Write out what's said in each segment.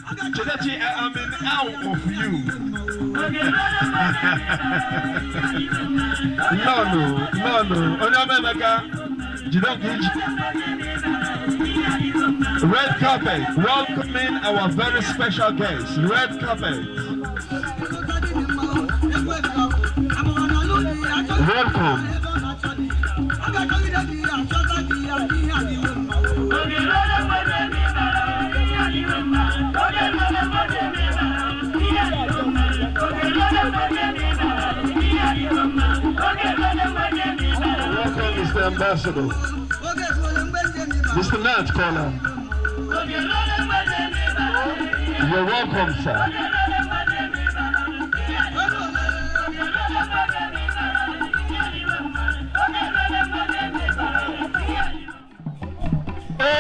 Chetachi, I am in awe of you. Nnọọnụ, nnọọnụ, onye ọma Emeka, jide nke iji. Red carpet, welcoming our very special guest. Red carpet. Welcome. Welcome, Mr. Ambassador. Mr. Nat Caller. You're welcome, sir.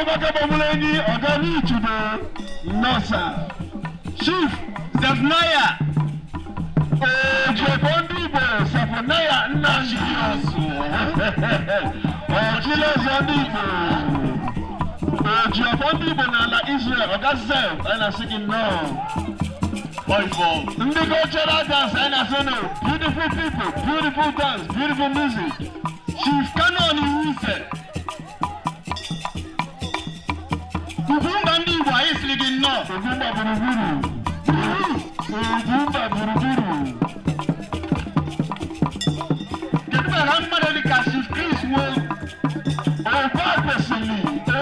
Maka Bamulenyi, Ọ̀gá ní Ìtùdó, Nọ́ọ̀sà, Chief Zephaniah, Ojúẹ̀fọ́ ndị Igbo, Zephaniah Nnamdi Ọchịleze ndị Igbo, Ojiọfọ ndị Igbo n'ala Israel, Ọga Zef, anyị na-asị gị nnọọ. Ndị cultural dance, anyị na-asị unu, beautiful people, beautiful dance, beautiful music. Chief Canon Iwuse. Ugwumba ndị Igbo, anyị siri gị nnọọ. Ugwumba gburugburu. Ugwumba gburugburu. Kedu maka mmadụ dị ka Chief Chris Wo? Ụba kwesịrị,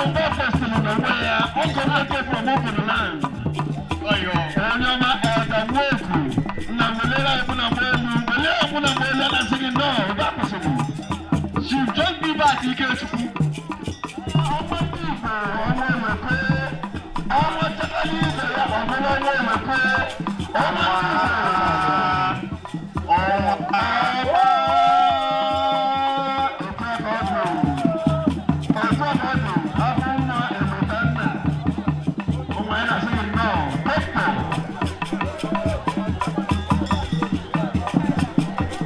ụba kwesịrị n'onwe ya, ọ connected from open land. Onye ọma Elda Nwoku, na welere ekwu na mgbe elu, welere ekwu na mgbe elu, na-asị gị nnọọ, ụba kwesịrị. Chief John Bibat Ikechukwu. Ọnwa ndị Igbo, ọnwa Emeke, ọnwa chakali ibe ya, ọ bụrụ ọnwa Emeke, ọnwa ndị Igbo, ọnwa ọnwa otu aka ọ dị, otu aka ọ dị, afọ nwa Emeka nna, ụmụ anyị na-asị gị nnọọ, Dọkịta.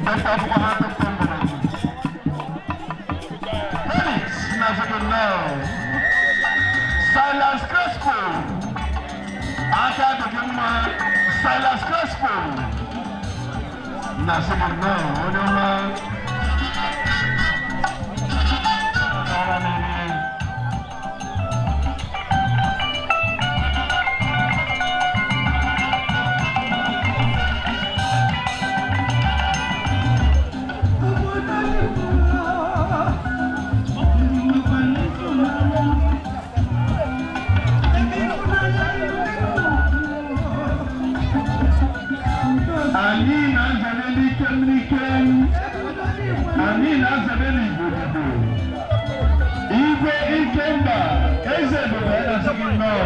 Dọkịta akwụkwọ ha dọkịta mgbọrọgwụ. Felix na-asị gị nnọọ. Silas Crespo. Aka adịghị mma. Silas Crespo. Na-asị gị nnọọ, onye ọma. Ọra n'ime. Anyị na-azere n'ike n'ike. Anyị na-azere n'Igbo n'Igbo. Igwe Ikemba, eze ebube, na-asị gị nnọọ.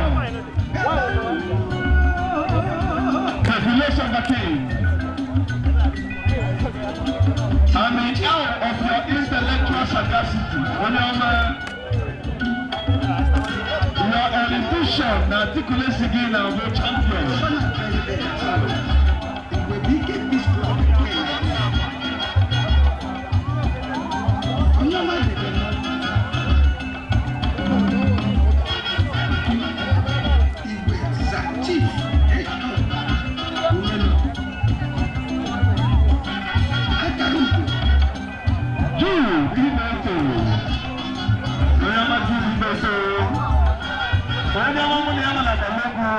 Calculation the king. I'm in awe of your intellectual sagacity. Onye ọma. Your erudition na articulacy gị na bụ champion. Igwe Sir Chief H.O. Umenu. Akara ugo. Jude Ibeto. Onye ọma Jude Ibeto. Onye ọma mụ na ya nọ na Balogwu.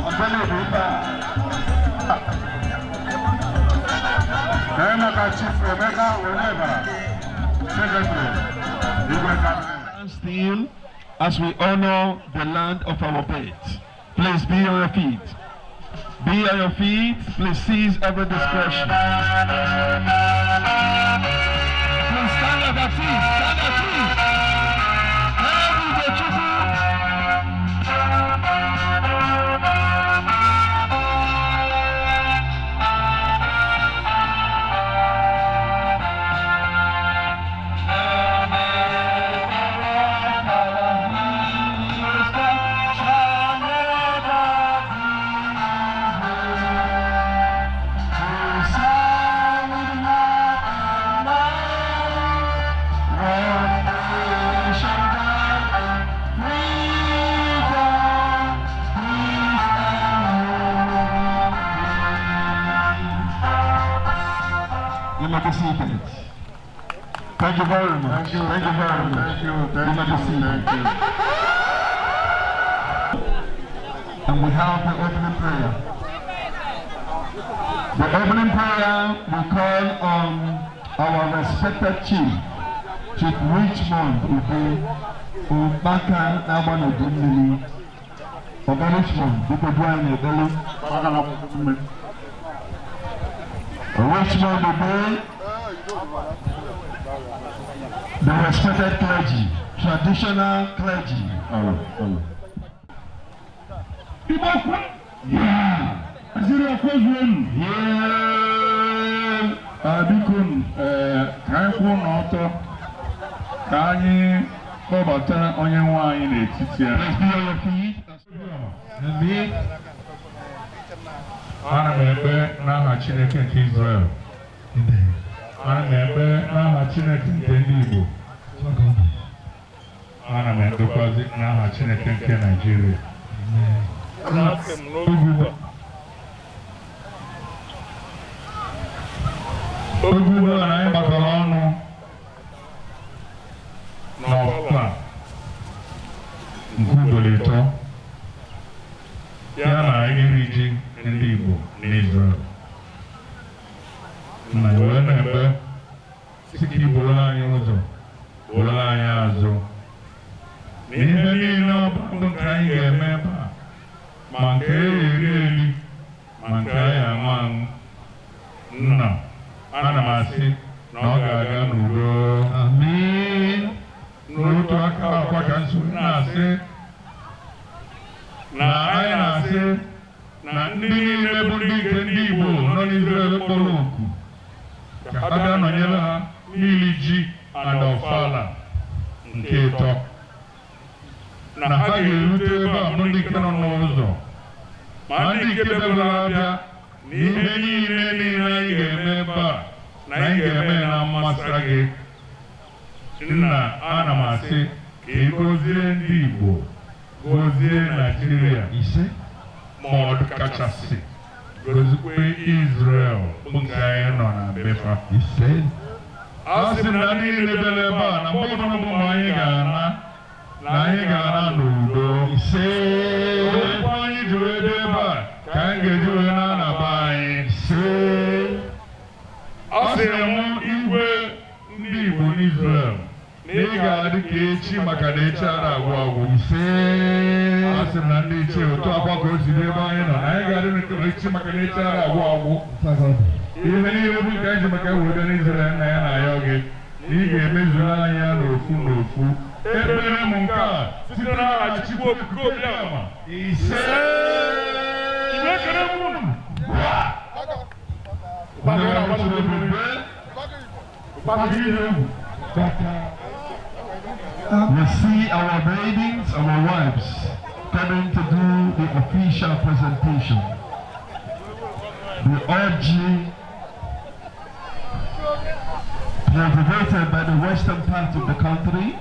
Ọ̀gbẹ́ni Òdùbà. Emeka Chief Emeka Onyebara, Secretary, Igwe Cabinet. Still, as we honor the land of our birth, please be on your feet. Be on your feet. Please seize every discretion. Please stand at your feet. Stand at your feet. Every Chukwu. seated. Thank you very much. Thank you. Thank you very much. Thank you. Thank You may be you. seated. Thank you. And we have the opening prayer. The opening prayer we call on our respected chief, Chief Richmond Ube Ubaka Nabanodummili. Oga Richmond, biko du anyị n'ekpere. Richmond Ube, the respected clergy, traditional clergy. Hello. Igbo kwe! Yeah! Aziri okwezuonu! Yeah. Biko ka anyị kwụrụ n'ọtọ ka anyị kpọbata onye nwe anyị n'etiti anyị. Please be on your feet. Amen. Ana m ekpe n'aha Chineke nke Israel. Ana m ekpe n'aha Chineke nke ndị Igbo. Ana m ekpekwazi n'aha Chineke nke Naịjirịa. Oge ugbu a na anyị gbakọrọ ọnụ n'ọkwa nke ugboro ịtọ ya na iri ji ndị Igbo n'Israel. Na wee na-ekpe sị ka iburu anyị ụzọ, buru anyị azụ. Na ihe niile ọ bụla bụ nke anyị ga-eme ebe a, ma nke e eri eri, ma nke anyị aṅụ aṅụ, nna, ana m asị na ọ ga-aga n'udo. Amen. N'otu aka akwa ka nsogbu na-asị na anyị na-asị na ndị niile bụ ndị nke ndị Igbo nọ n'Israel kpọrọ oku ka ha bịa nọnyere ha n'ili ji and ọfala nke ịtọ, na ha ga-erute ebe a bụ ndị nke nọ n'ụzọ, ma ndị nke bịara abịa, na ihe niile niile anyị ga-eme ebe a na anyị ga-eme ya na mmasị gị. Nna, ana m asị ka ị gọzie ndị Igbo, gọzie Naịjirịa, Ise. Ma ọ kachasị gọzikwe Israel bụ nke anyị nọ na befa. Ise. A sị m na ndị niile bịara ebe a na mgbe ọbụla bụ ma anyị ga-ana na anyị ga-ana n'udo. Ise. Okwu anyị ji wee bịa ebe a ka anyị ga-eji wee na na be anyị. Ise. A sị m igwe ndị Igbo n'Israel na ị ga-adị ka echi maka na echi ara agwụ agwụ. Ise. A sị m na ndị ichie otu akwa ka o si dị ebe anyị nọ na anyị ga-adị ka echi maka na echi ara agwụ agwụ. Ihe niile bụ nke anyị ji maka wee bịa n'Israel, nna ya na-ayọ gị na ị ga-emezuru anyị ya n'ofu n'ofu. Ekpere m nke a site n'aha Chukwu Okike Obiama. Ise. Igwe, ekele m unu. We see our maidens, our wives, coming to do the official presentation. The orgy cultivated by the western part of the country,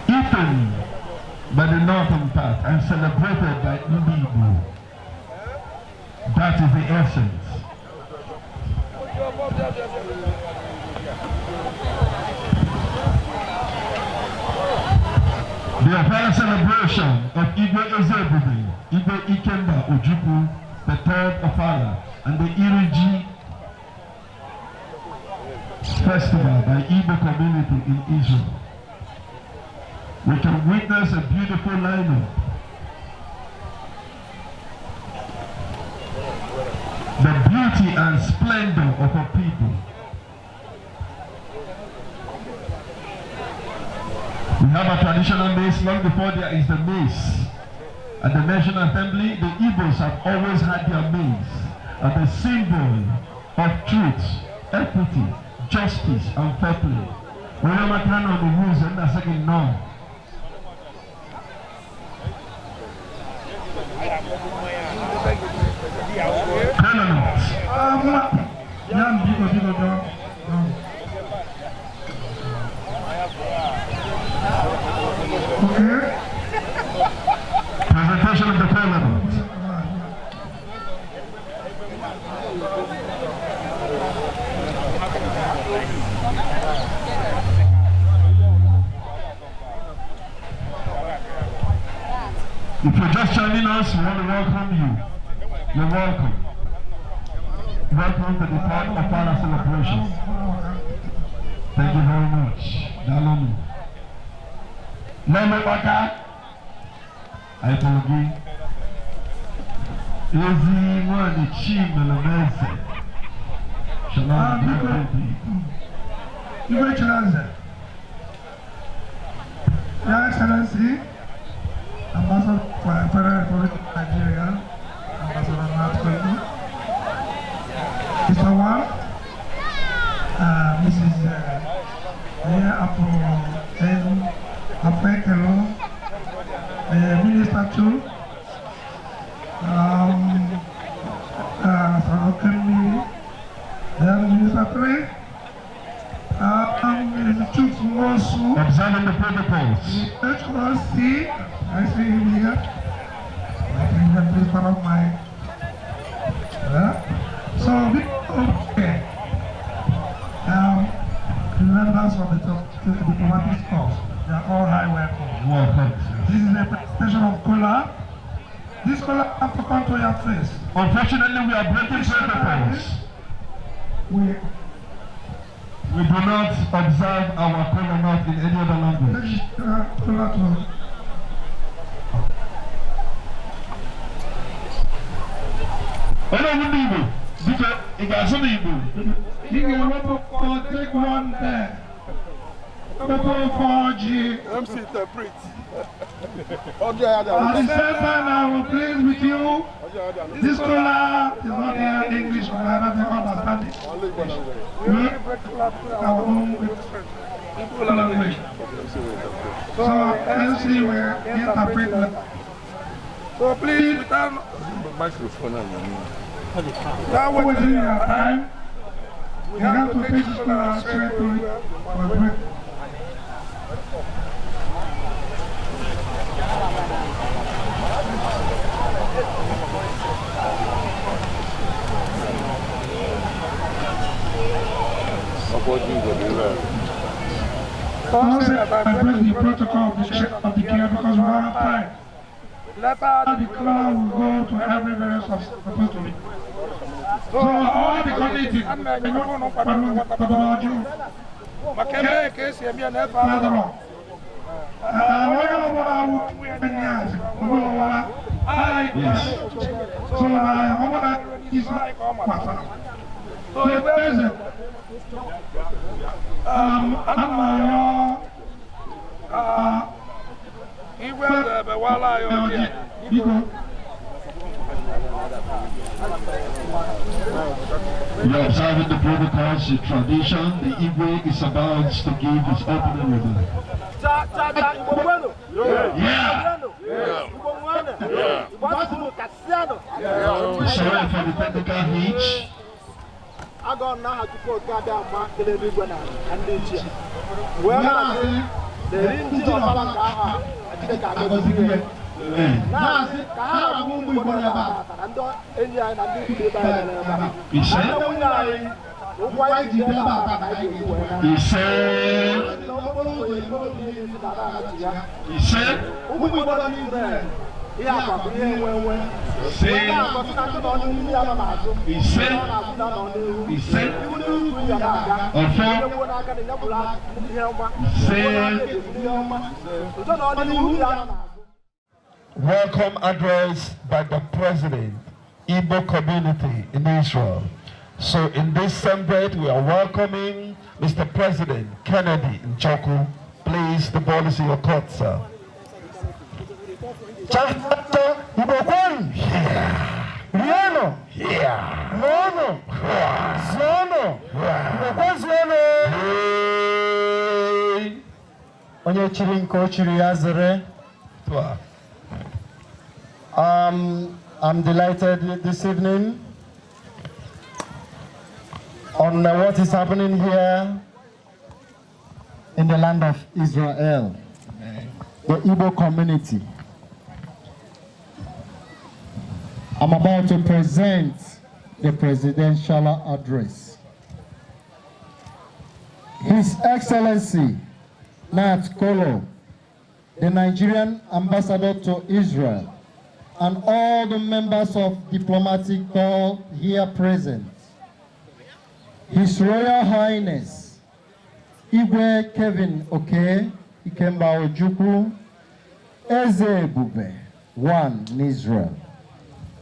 eaten by the northern part, and celebrated by Ndibo. That is the essence. The Ofala celebration of Igwe Ezebube, Igwe Ikemba Ojukwu, the third Ofala, and the Iriji Festival by Igbo community in Israel. We can witness a beautiful lineup. The beauty and splendor of our people. We have a traditional mace long before there is the mace. At the National Assembly, the Igbos have always had their mace as a symbol of truth, equity, justice, and fair play. Whenever turn on the news and the second no. Permanent. Yam biko biko dọ. Okay. Presentation of the parliament. If you're just joining us, we want to welcome you. You're welcome. Welcome to the third Ofala celebration. Thank you very much. Daalụnụ. Lele Waka, anyị kpọrọ gị. Ezi nwanyị Chimelemeze. Shalom. Biko. Igwe Chilanze, Your Excellency, Ambassador for the Federal Republic of Nigeria, Ambassador Nat Kolu, Mr. Wan, Mrs. Leah Apo Apekelo, the Minister too, Sarokemi, then Minister 3, Mr. Chuks Nwosu, Observing the protocols. HOC, I see him here. I think that is one of my. So, okay. The members of the diplomatic corps, they are all high welcome. Welcome. This is a presentation of kola. This kola have to come to your face. Unfortunately, we are breaking protocols. We We do not observe our kola nut in any other language. take kola to Onye ọbụla ndị Igbo, biko, ị ga-asụ n'Igbo? Ị ga-ewepụ take one there. Wepụ 4G. MC interpret. At the same time, I will please with you. This kola is not here English or anything understand it. We our own language. So MC will interpret. So please, without Microphone and without Wasting wasting your your time, we you have to take this kola straight to it for a break. Also, I break the protocol of the chair of the care because we don't have time. Letter The kola will go to every various of supposed to be. So all the community, Maka ebe ka esi eme ya n'efe ahụ. Yes. So I want is So ebe eze I'm igwe eze ebewala anyị ọjị. Biko. We are observing the protocols, the tradition. The Igwe is about to give his opening remark. Cha cha cha, Igbo kwenu. Yeah. Igbo nwene. Igbo asụrụ kasịanụ. Sorry for the technical hitch. Agọ m n'aha Chukwu Okike Abịama kele eluigwe na ndị ichie. Wee na-asị na eri ndị ọbara nke aha a Chineke agọzigo ya. Amen. Na-asị ka ha rabụ ụmụ Igbo nọ ebe a tata na ndị enyi anyị na ndị ikwu ebe anyị nọ ebe a. Ise. Na ndị nwunye anyị na ụkwụ anyị ji bịa ebe a tata anyị ga-eji wee naa. Ise. Na okporo ụzọ Igbo niile si na na-achị ya. Ise. Ụmụ Igbo nọ n'Izrel, ihe akwa bụ ihe enwe enwe. Ise. Na-akọsị na ndị nọ n'ihu ya nọ n'azụ. Ise. Ndị nọ n'azụ na nọ n'ihu. Ise. Ihu n'ihu ya na-aga. Ọfọ. Onye kwuo n'aka na ya bụrụ ihe ọma. Ise. Onye kwuo n'aka ekpe ihe ọma. Udo na ọdịnihu ya nọ n'azụ. Welcome address by the President, Igbo community in Israel. So in this same breath, we are welcoming Mr. President Kennedy Njoku. Please, the ball is in your court, sir. Cha Igbo kwenu. Rienụ. Yeah. Ṅụọnụ. Zụọnụ. Igbo kwezuonụ. Hey. Onye chiri nke o chiri ya zere. Twa. I'm delighted this evening on what is happening here in the land of Israel, the Igbo community. I'm about to present the presidential address. His Excellency Nat Kolo, the Nigerian ambassador to Israel, and all the members of diplomatic corps here present, His Royal Highness Igwe Kevin Oke Ikemba Ojukwu, Eze Ebube, one in Israel,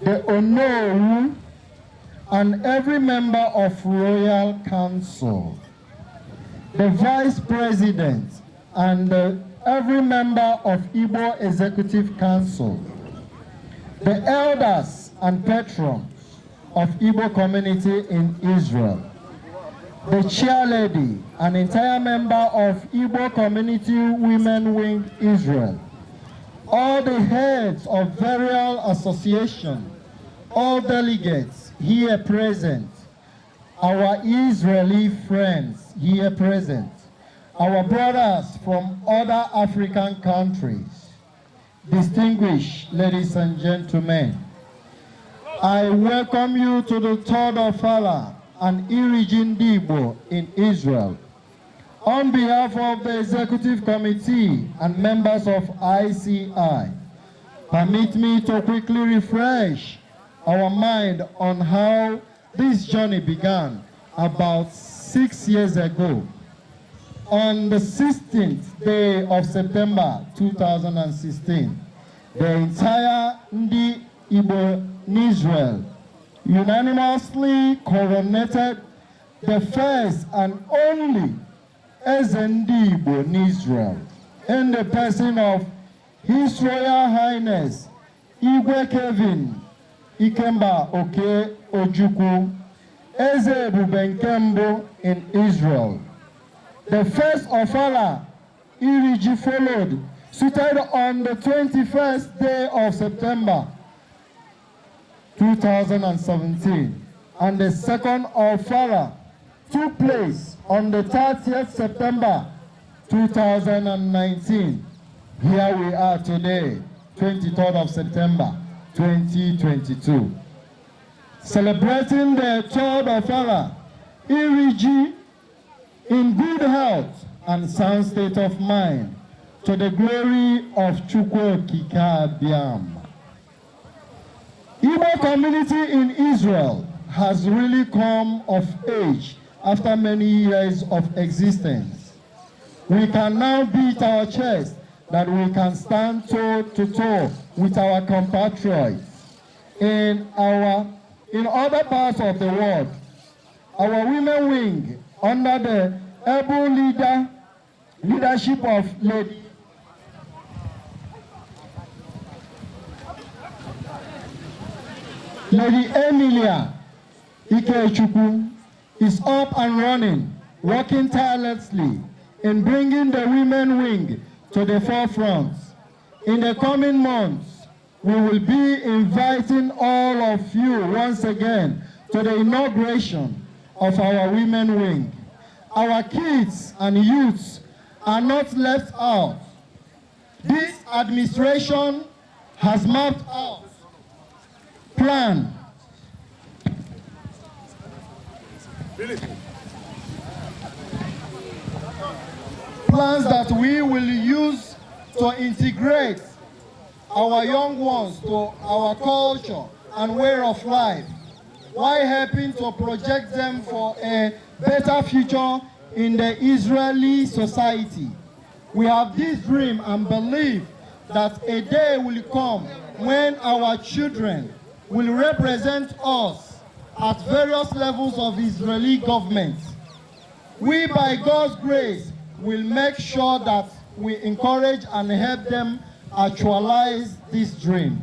the Onowu, and every member of Royal Council, the Vice President, and every member of Igbo Executive Council, the elders and patrons of Igbo community in Israel, the chair lady and entire member of Igbo Community Women Wing Israel, all the heads of various associations, all delegates here present, our Israeli friends here present, our brothers from other African countries, distinguished ladies and gentlemen, I welcome you to the third Ofala and Iriji Ndigbo in Israel. On behalf of the Executive Committee and members of ICI, permit me to quickly refresh our mind on how this journey began about 6 years ago. On the 16th day of September 2016, the entire Ndi Igbo in Israel unanimously coronated the first and only Eze Ndi Igbo in Israel in the person of His Royal Highness Igwe Kevin Ikemba Oke Ojukwu, Eze Ebube nke mbụ in Israel. The first Ofala Iriji followed, suited on the 21st day of September 2017, and the second Ofala took place on the 30th September 2019. Here we are today, 23rd of September 2022, celebrating the third Ofala Iriji in good health and sound state of mind to the glory of Chukwu Okike Abiama. Igbo community in Israel has really come of age after many years of existence. We can now beat our chest that we can stand toe to toe with our compatriots in other parts of the world. Our women wing, under the able leadership of Lady Emilia Ikechukwu, is up and running, working tirelessly in bringing the women wing to the forefront. In the coming months, we will be inviting all of you once again to the inauguration of our women wing. Our kids and youths are not left out. This administration has mapped out plans that we will use to integrate our young ones to our culture and way of life, while helping to project them for a better future in the Israeli society. We have this dream and believe that a day will come when our children will represent us at various levels of Israeli government. We, by God's grace, will make sure that we encourage and help them actualize this dream.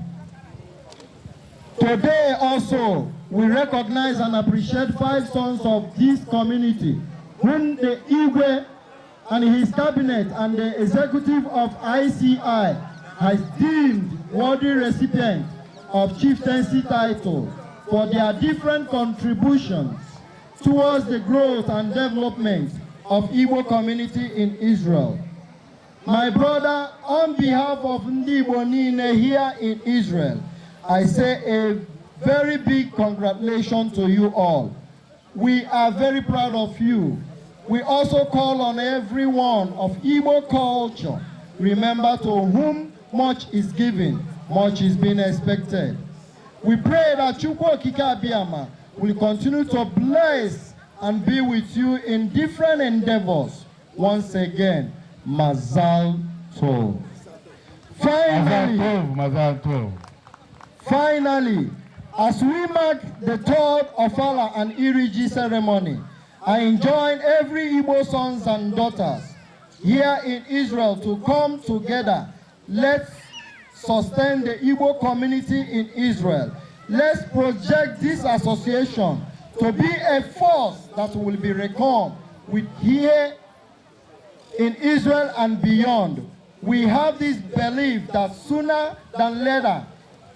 Today also, we recognize and appreciate five sons of this community whom the Igwe and his cabinet and the executive of ICI has deemed worthy recipient of chieftaincy title for their different contributions towards the growth and development of Igbo community in Israel. My brother, on behalf of Ndi Igbo niile here in Israel, I say a very big congratulations to you all. We are very proud of you. We also call on everyone of Igbo culture. Remember, to whom much is given, Much is being expected. We pray that Chukwu Okike Abiama will continue to bless and be with you in different endeavors. Once again, Mazal Tov. Mazal Finally, Tov, Mazal Tov. Finally, as we mark the third Ofala and Iriji ceremony, I enjoin every Igbo sons and daughters here in Israel to come together. Let's sustain the Igbo community in Israel. Let's project this association to be a force that will be reckoned with here in Israel and beyond. We have this belief that sooner than later,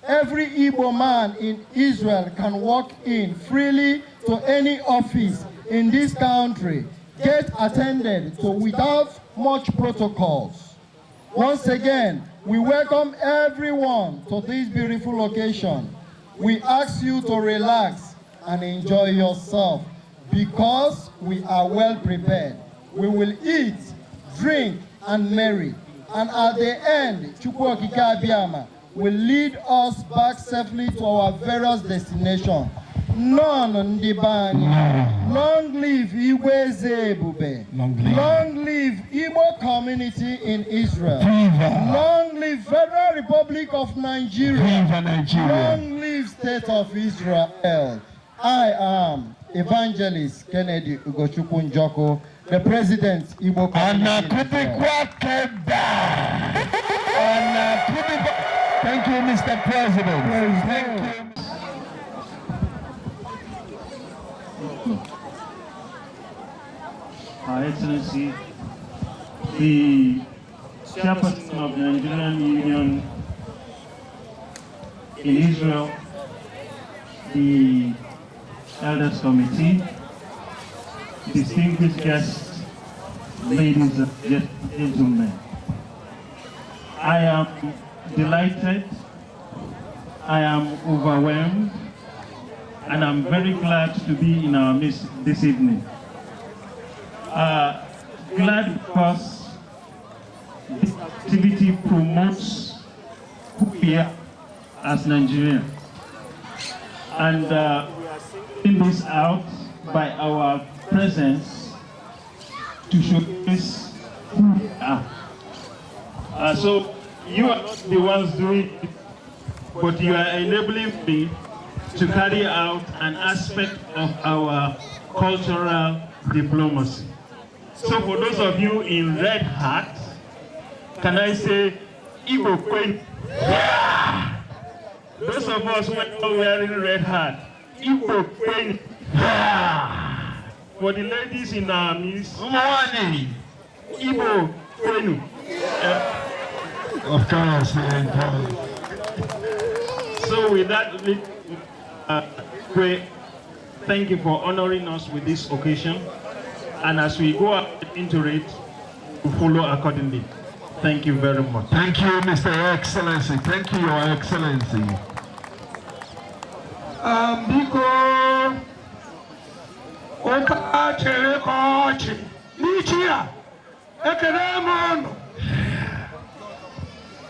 every Igbo man in Israel can walk in freely to any office in this country, get attended to without much protocols. Once again, we welcome everyone to this beautiful location. We ask you to relax and enjoy yourself because we are well prepared. We will eat, drink, and merry. And at the end, Chukwu Okike Abiama will lead us back safely to our various destinations. Nnọọ ndị be anyị. Long live Igwe Eze Ebube. Long live. Long live Igbo community in Israel. Viva. Long live Federal Republic of Nigeria. Viva Nigeria. Long live State of Israel. I am Evangelist Kennedy Ugochukwu Njoku, the President, Igbo Community in Israel. Anakubikwa Keda. Anakubikwa. Thank you, Mr. President. Thank you. Her Excellency, the Chairperson of the Nigerian Union in Israel, the Elders Committee, distinguished guests, ladies and gentlemen. I am delighted, I am overwhelmed, and I'm very glad to be in our midst this evening. Glad because this activity promotes who we are as Nigerians. And we are singling this out by our presence to showcase who we are. So you are not the ones doing it, but you are enabling me to carry out an aspect of our cultural diplomacy. So for those of you in red hats, can I say, Igbo Kwenu? Yeah! Those of us who are not wearing red hat, Igbo Kwenu? Yeah! For the ladies in our midst, Ụmụ nwanyị. Igbo Kwenu? Of course, yeah. So with that, we thank you for honoring us with this occasion. And as we go up into it, we follow accordingly. Thank you very much. Thank you, Mr. Excellency. Thank you, Your Excellency. Biko, ụka chere ka ọchị n'ichi ya, ekene m unu.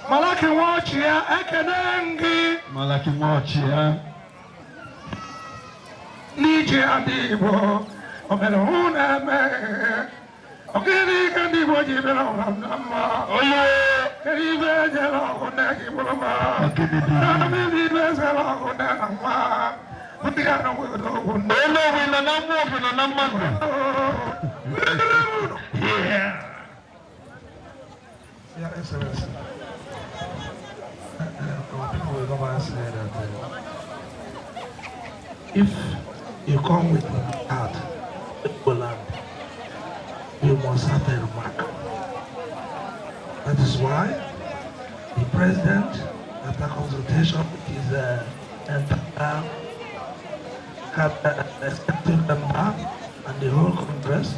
Malaki nwa ọchị ya, ekene m gị. Malaki Nwaochia. N'ije ya, ndị Igbo o mere hụ na-eme ogịnị ka ndị Igbo ji bịara ụra na mma? Onye kedu ibe ejere ọgụ nne gị bụrụ ma Ogịnị dị? Na mmiri ibe ezere ọgụ nne na nwa ndị a na nwere okwu nne. Onye obi nọ na mmụọ, obi nọ na mmadụ. Yeah. Your Excellency, our people will come and say that if you come with heart, Igbo land, you must have a remark. That is why the president, after consultation with his entire cabinet, executive member and the whole Congress,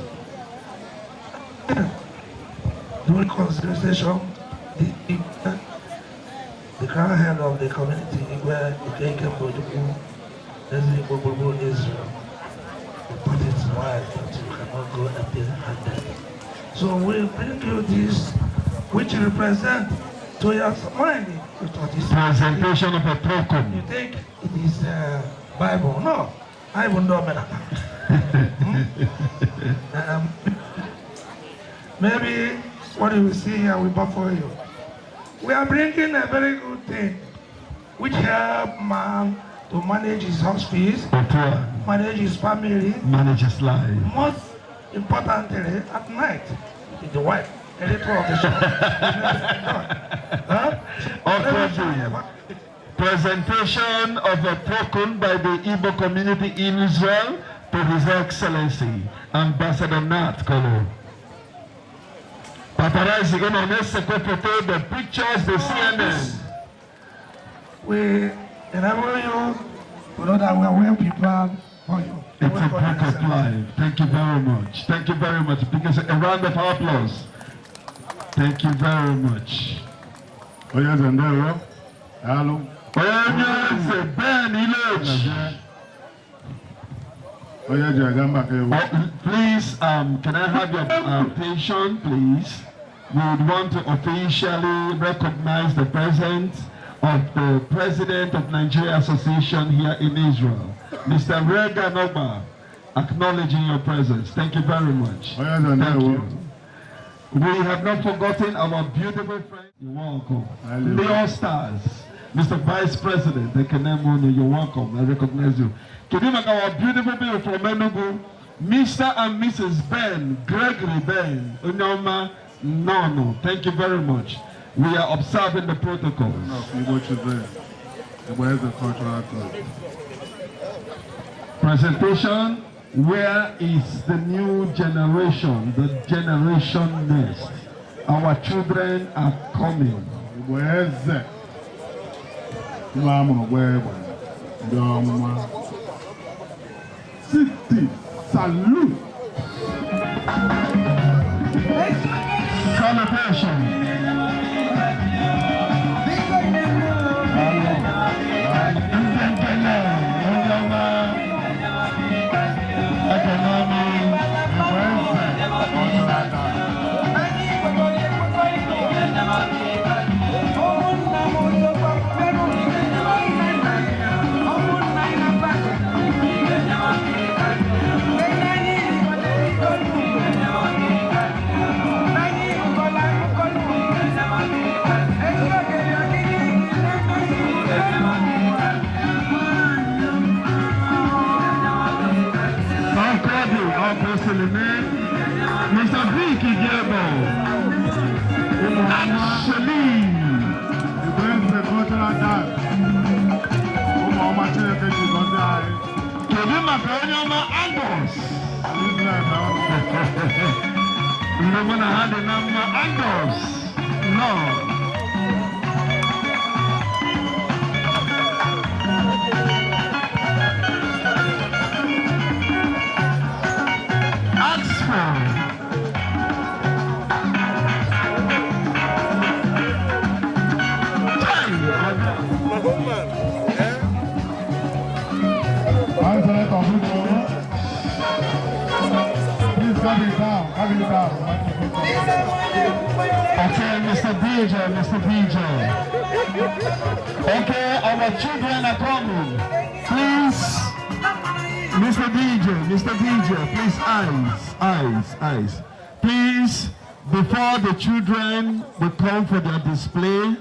during consultation, the crown head of the community, Igwe Okeke Ojukwu, Eze Igbo Gburugburu Israel, we put it wise that you cannot go empty-handed. So we bring you this, which represent To your mind, you thought it's Presentation of a token. You think it is Bible. No, I will not. Maybe what you will see here will baffle you. We are bringing a very good thing which help man to manage his house fees, Otu a. manage his family, Manage his life. Most importantly, at night, with the wife, a little of the shop. Huh? Ọkọdụ. Presentation of a token by the Igbo community in Israel to His Excellency, Ambassador Nat Kolo. Paparazzi gonna na-esekwe foto, the pictures, the CNN. We enable you to know that we are well prepared for you. It's a book of life. Thank you very much. Thank you very much. Because a round of applause. Thank you very much. Onye eze, ndewo. Daalụ. Onye eze Ben Ilochi. Onye ji aga mba ka ewu. Please, can I have your attention, please? We would want to officially recognize the presence of the President of Nigeria Association here in Israel, Mr. Regan Oba, acknowledging your presence. Thank you very much. Onye eze, Thank ndewo. you. We have not forgotten our beautiful friend. You're welcome. Hallelujah. The All Stars. Mr. Vice President Ekene Mono, you're welcome. I recognize you. Kedu maka our beautiful people from Enugu, Mr. and Mrs. Ben, Gregory Ben, Onyoma Nono. Thank you very much. We are observing the protocols. Of Igbo Children, Igbo Eze Cultural Club. Presentation, where is the new generation, the generation next? Our children are coming. Igbo Eze. Nwa amụrụ gba egbe, ndị ọma. City salute. Celebration. Ndengele, Onyoma, Economy, Igbo Eze Cultural Dance. Ọkọdụ Ọkụ Suleiman, Mr. Vic Igebo, Actually, Igbo Eze Cultural Dance. Ụmụ ọma Chineke ji gọzie anyị. Kedu maka onye ọma Angus? Israel na ọnụ. Ndị mụ na ha dị na mma, Angus, nọ. Oxford. Chai! President of Igbo. Please calm it down, calm it down. Okay, Mr. DJ, Mr. DJ. Okay, our children are coming. Please, Mr. DJ, Mr. DJ, please, eyes, eyes, eyes. Please, before the children will come for their display,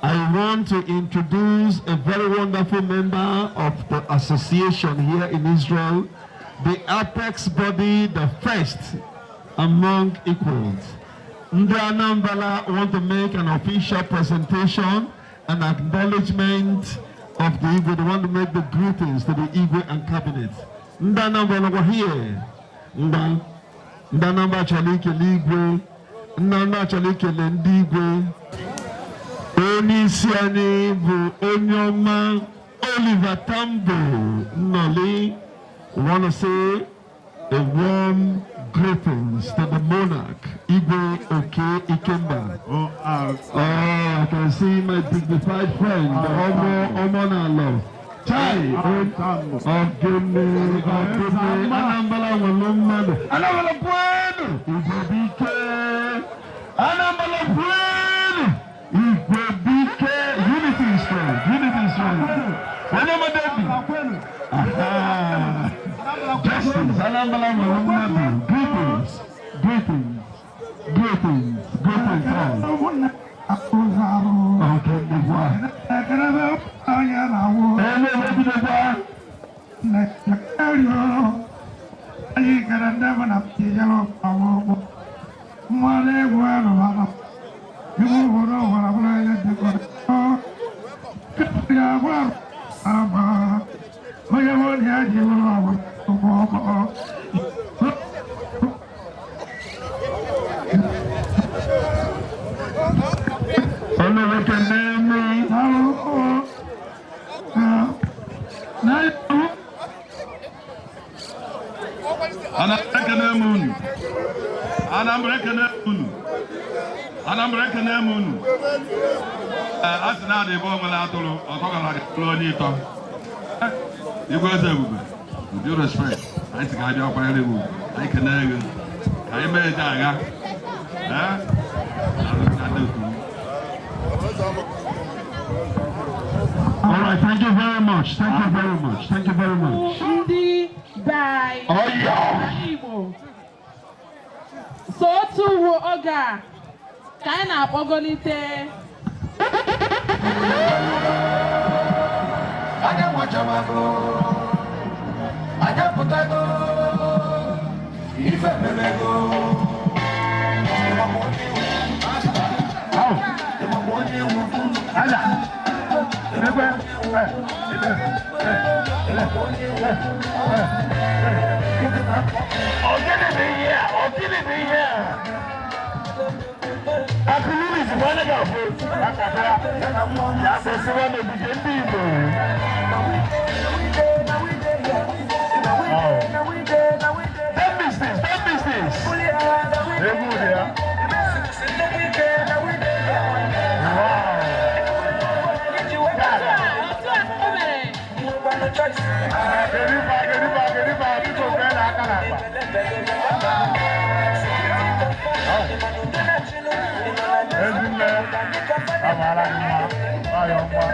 I want to introduce a very wonderful member of the association here in Israel, the apex body, the first among equals. Ndị Anambra want to make an official presentation and acknowledgement of the Igwe. They want to make the greetings to the Igwe and cabinet. Ndị Anambra were here. Ndị Ndị Anambra chọrọ ikele Igwe. Ndị Anambra chọrọ ikele ndị Igwe. Onye isi anyị bụ onye ọma Oliver Tambo Nnọli. Want to say a warm greetings to the monarch, Igwe Oke Ikemba. Oh, ah, Oh, I can see my dignified friend, Omo Omonalo. Chai, Tambo. Ogene, Ogene, Anambra nwere mmadụ. Anambra kwenu! Igwe bụ ike! Anambra kwenu! Igwe. Anambra, ekene m unu. Anambra, ekene m unu. Anambra, ekene m unu. Ee, a sị na adị ebe ọ nwere atụrụ ọkọ gara aga onye ịtọ. Igwe eze ebube, with due respect, anyị sị ka abịa kwanyere gị ugwu. Anyị kene gị ka anyị mee eje agha. Ee, na ndị otu m. All right, thank you very much. Thank you very much. Thank you very much. Ndị be anyị Oh, yeah. Igbo so otu uwe oge a ka anyị na-akpọgolite. Anya nwachamago, anya pụtago, ife memego. Ịmakwa onye iwu. Aja. Egwe. Eh, eh, eh, eh, eh, eh. Ọ gịnị bụ ihe a? Ọ gịnị bụ ihe a? Akụlụ izugbo anaghị afụ akata ya kwesịrị n'ogige ndị Igbo. Oh. Don't miss this. Don't miss this. Egwu dị ya. Wow. Otu a otu a o mere. Kedu ife, kedu ife, kedu ife, biko fee na aka n'akpa. Ezinne, amaara gị mma, nwayọ mma.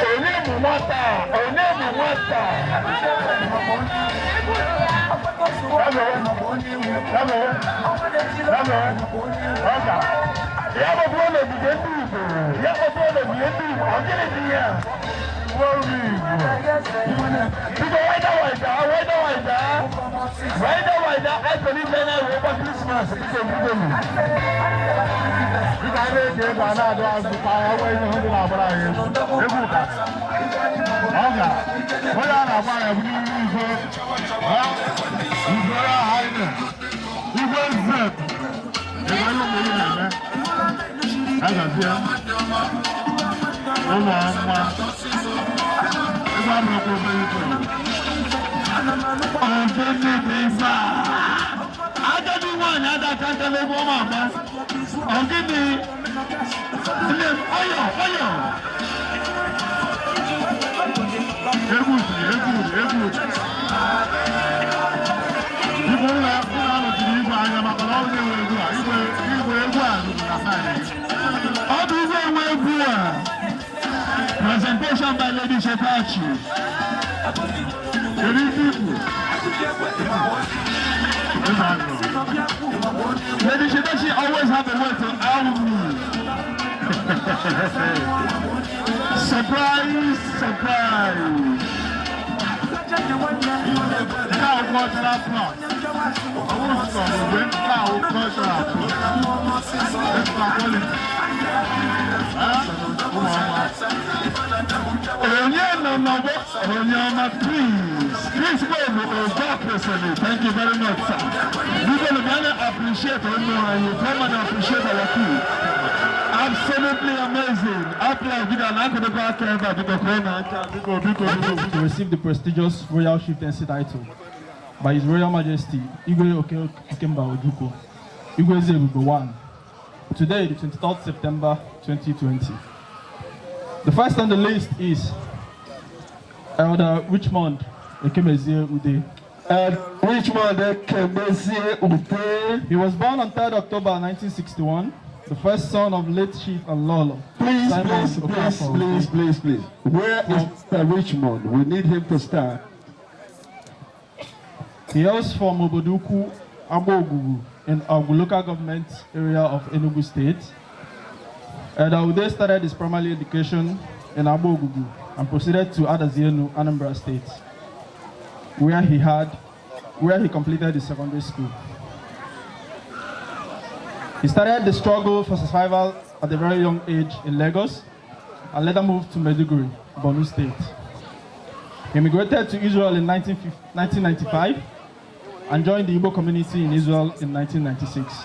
Onye bụ nwata a? Onye bụ nwata a? Gabewe, gabewe, gabewe. Ọga. Ya kpọtụrụ n'ogige ndị Igbo. Ya kpọtụrụ n'ogige ndị Igbo. Ọ gịnị dị ihe a? Ọrụ Igbo. Biko waida waida, waida waida. Waida waida, anyị ife na-ewe ụgbọ Christmas, biko biko nụ. Biko anyị na-eji ego a na-adụ azụ ka ọ nwee ihe ndị na-agbara anyị egwu. Egwu ka. Ọ ga. Onye a na-agba ya bụ n'ihu igwe. Ha? Igwe ya ha ine. Igwe nze. Ebe ihe ụmụ ị na-eme. Agazie. Ụmụ ọma. Ebe a mụrụ obere ife. Ogene bụ ife a. Agadi nwaanyị adaka nka n'egwu ọma agba. Ogene. Nne m, ọyọ, ọyọ. Egwu dị, egwu dị, egwu dị. Igwe ụlọ ụlọ anọchiri igwe anya maka na ọ bụ enwe egwu a. Igwe igwe egwu a ruru na side gị. Ọ bụ igwe enwe egwu a. Presentation by Lady Shetachi. Kedu ife ikwu? Eze agụ. Lady Shetachi always have a way to owl me. Surprise, surprise. Nke a cultural plus. Ọ bụrụ sọ mgbe nke a cultural plus. Extra quality. Eh? Ụmụ ọma. Onye nọ n'ọgbọ onye ọma, please. Chris Welu Ogo Kwesịrị. Thank you very much, sir. Biko bịa na appreciate ụmụ anyị. Come and appreciate our food. Absolutely amazing. Applause. Biko na akụdịkwa aka ebe a, biko kụọ na aka. Biko biko biko. To receive the prestigious Royal Chieftaincy title by His Royal Majesty Igwe Oke Okemba Ojukwu, Igwe Ezebube I. Today, the 23rd September 2020. The first on the list is Elder Richmond Ekemezie Ude. Richmond Ekemezie Ude. He was born on 3rd October 1961, the first son of late Chief Alolo. Please, Simon please, please, Okafor please, Ude. please, please. Where is Mr. Richmond? We need him to start. He hails from Oboduku, Agbogugu, in Awgu local government area of Enugu State. Elder Ude started his primary education in Agbogugu and proceeded to Adazienu, Anambra State, where he completed his secondary school. He started the struggle for survival at a very young age in Lagos and later moved to Maiduguri, Borno State. He immigrated to Israel in 1995 and joined the Igbo community in Israel in 1996.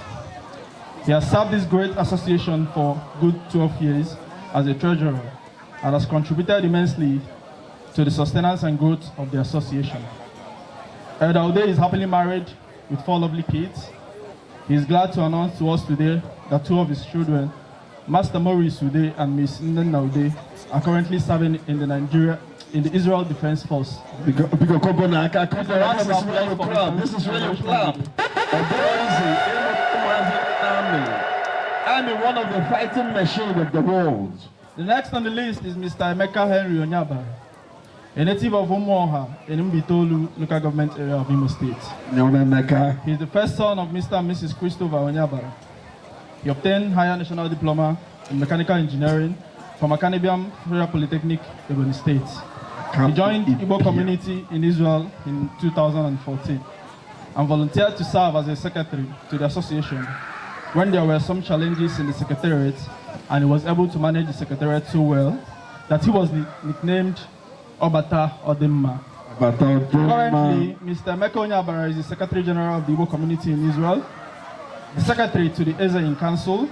He has served this great association for good 12 years as a treasurer and has contributed immensely to the sustenance and growth of the association. Elder Ude is happily married with four lovely kids. He is glad to announce to us today that two of his children, Master Maurice Ude and Miss Nnenna Ude, are currently serving in the Israel Defense Force. Biko kụpụ n'aka, kụpụ. A round This of is where applause you for clap. Mr. This is where you clap. Ọ bụrụ easy ịmụ ụmụazị army. Army, one of the fighting machine of the world. The next on the list is Mr. Emeka Henry Onyaba, a native of Umuoha in Mbaitoli Local Government Area of Imo State. Nyoma Emeka. He is the first son of Mr. and Mrs. Christopher Onyabara. He obtained Higher National Diploma in Mechanical Engineering from Akanu Ibiam Federal Polytechnic, Ebonyi State. He joined Igbo community in Israel in 2014 and volunteered to serve as a secretary to the association when there were some challenges in the secretariat, and he was able to manage the secretariat so well that he was nicknamed Obata Odimma. Obata Odimma. Currently, Mr. Emeka Onyabara is the Secretary General of the Igbo community in Israel, the Secretary to the Eze in Council,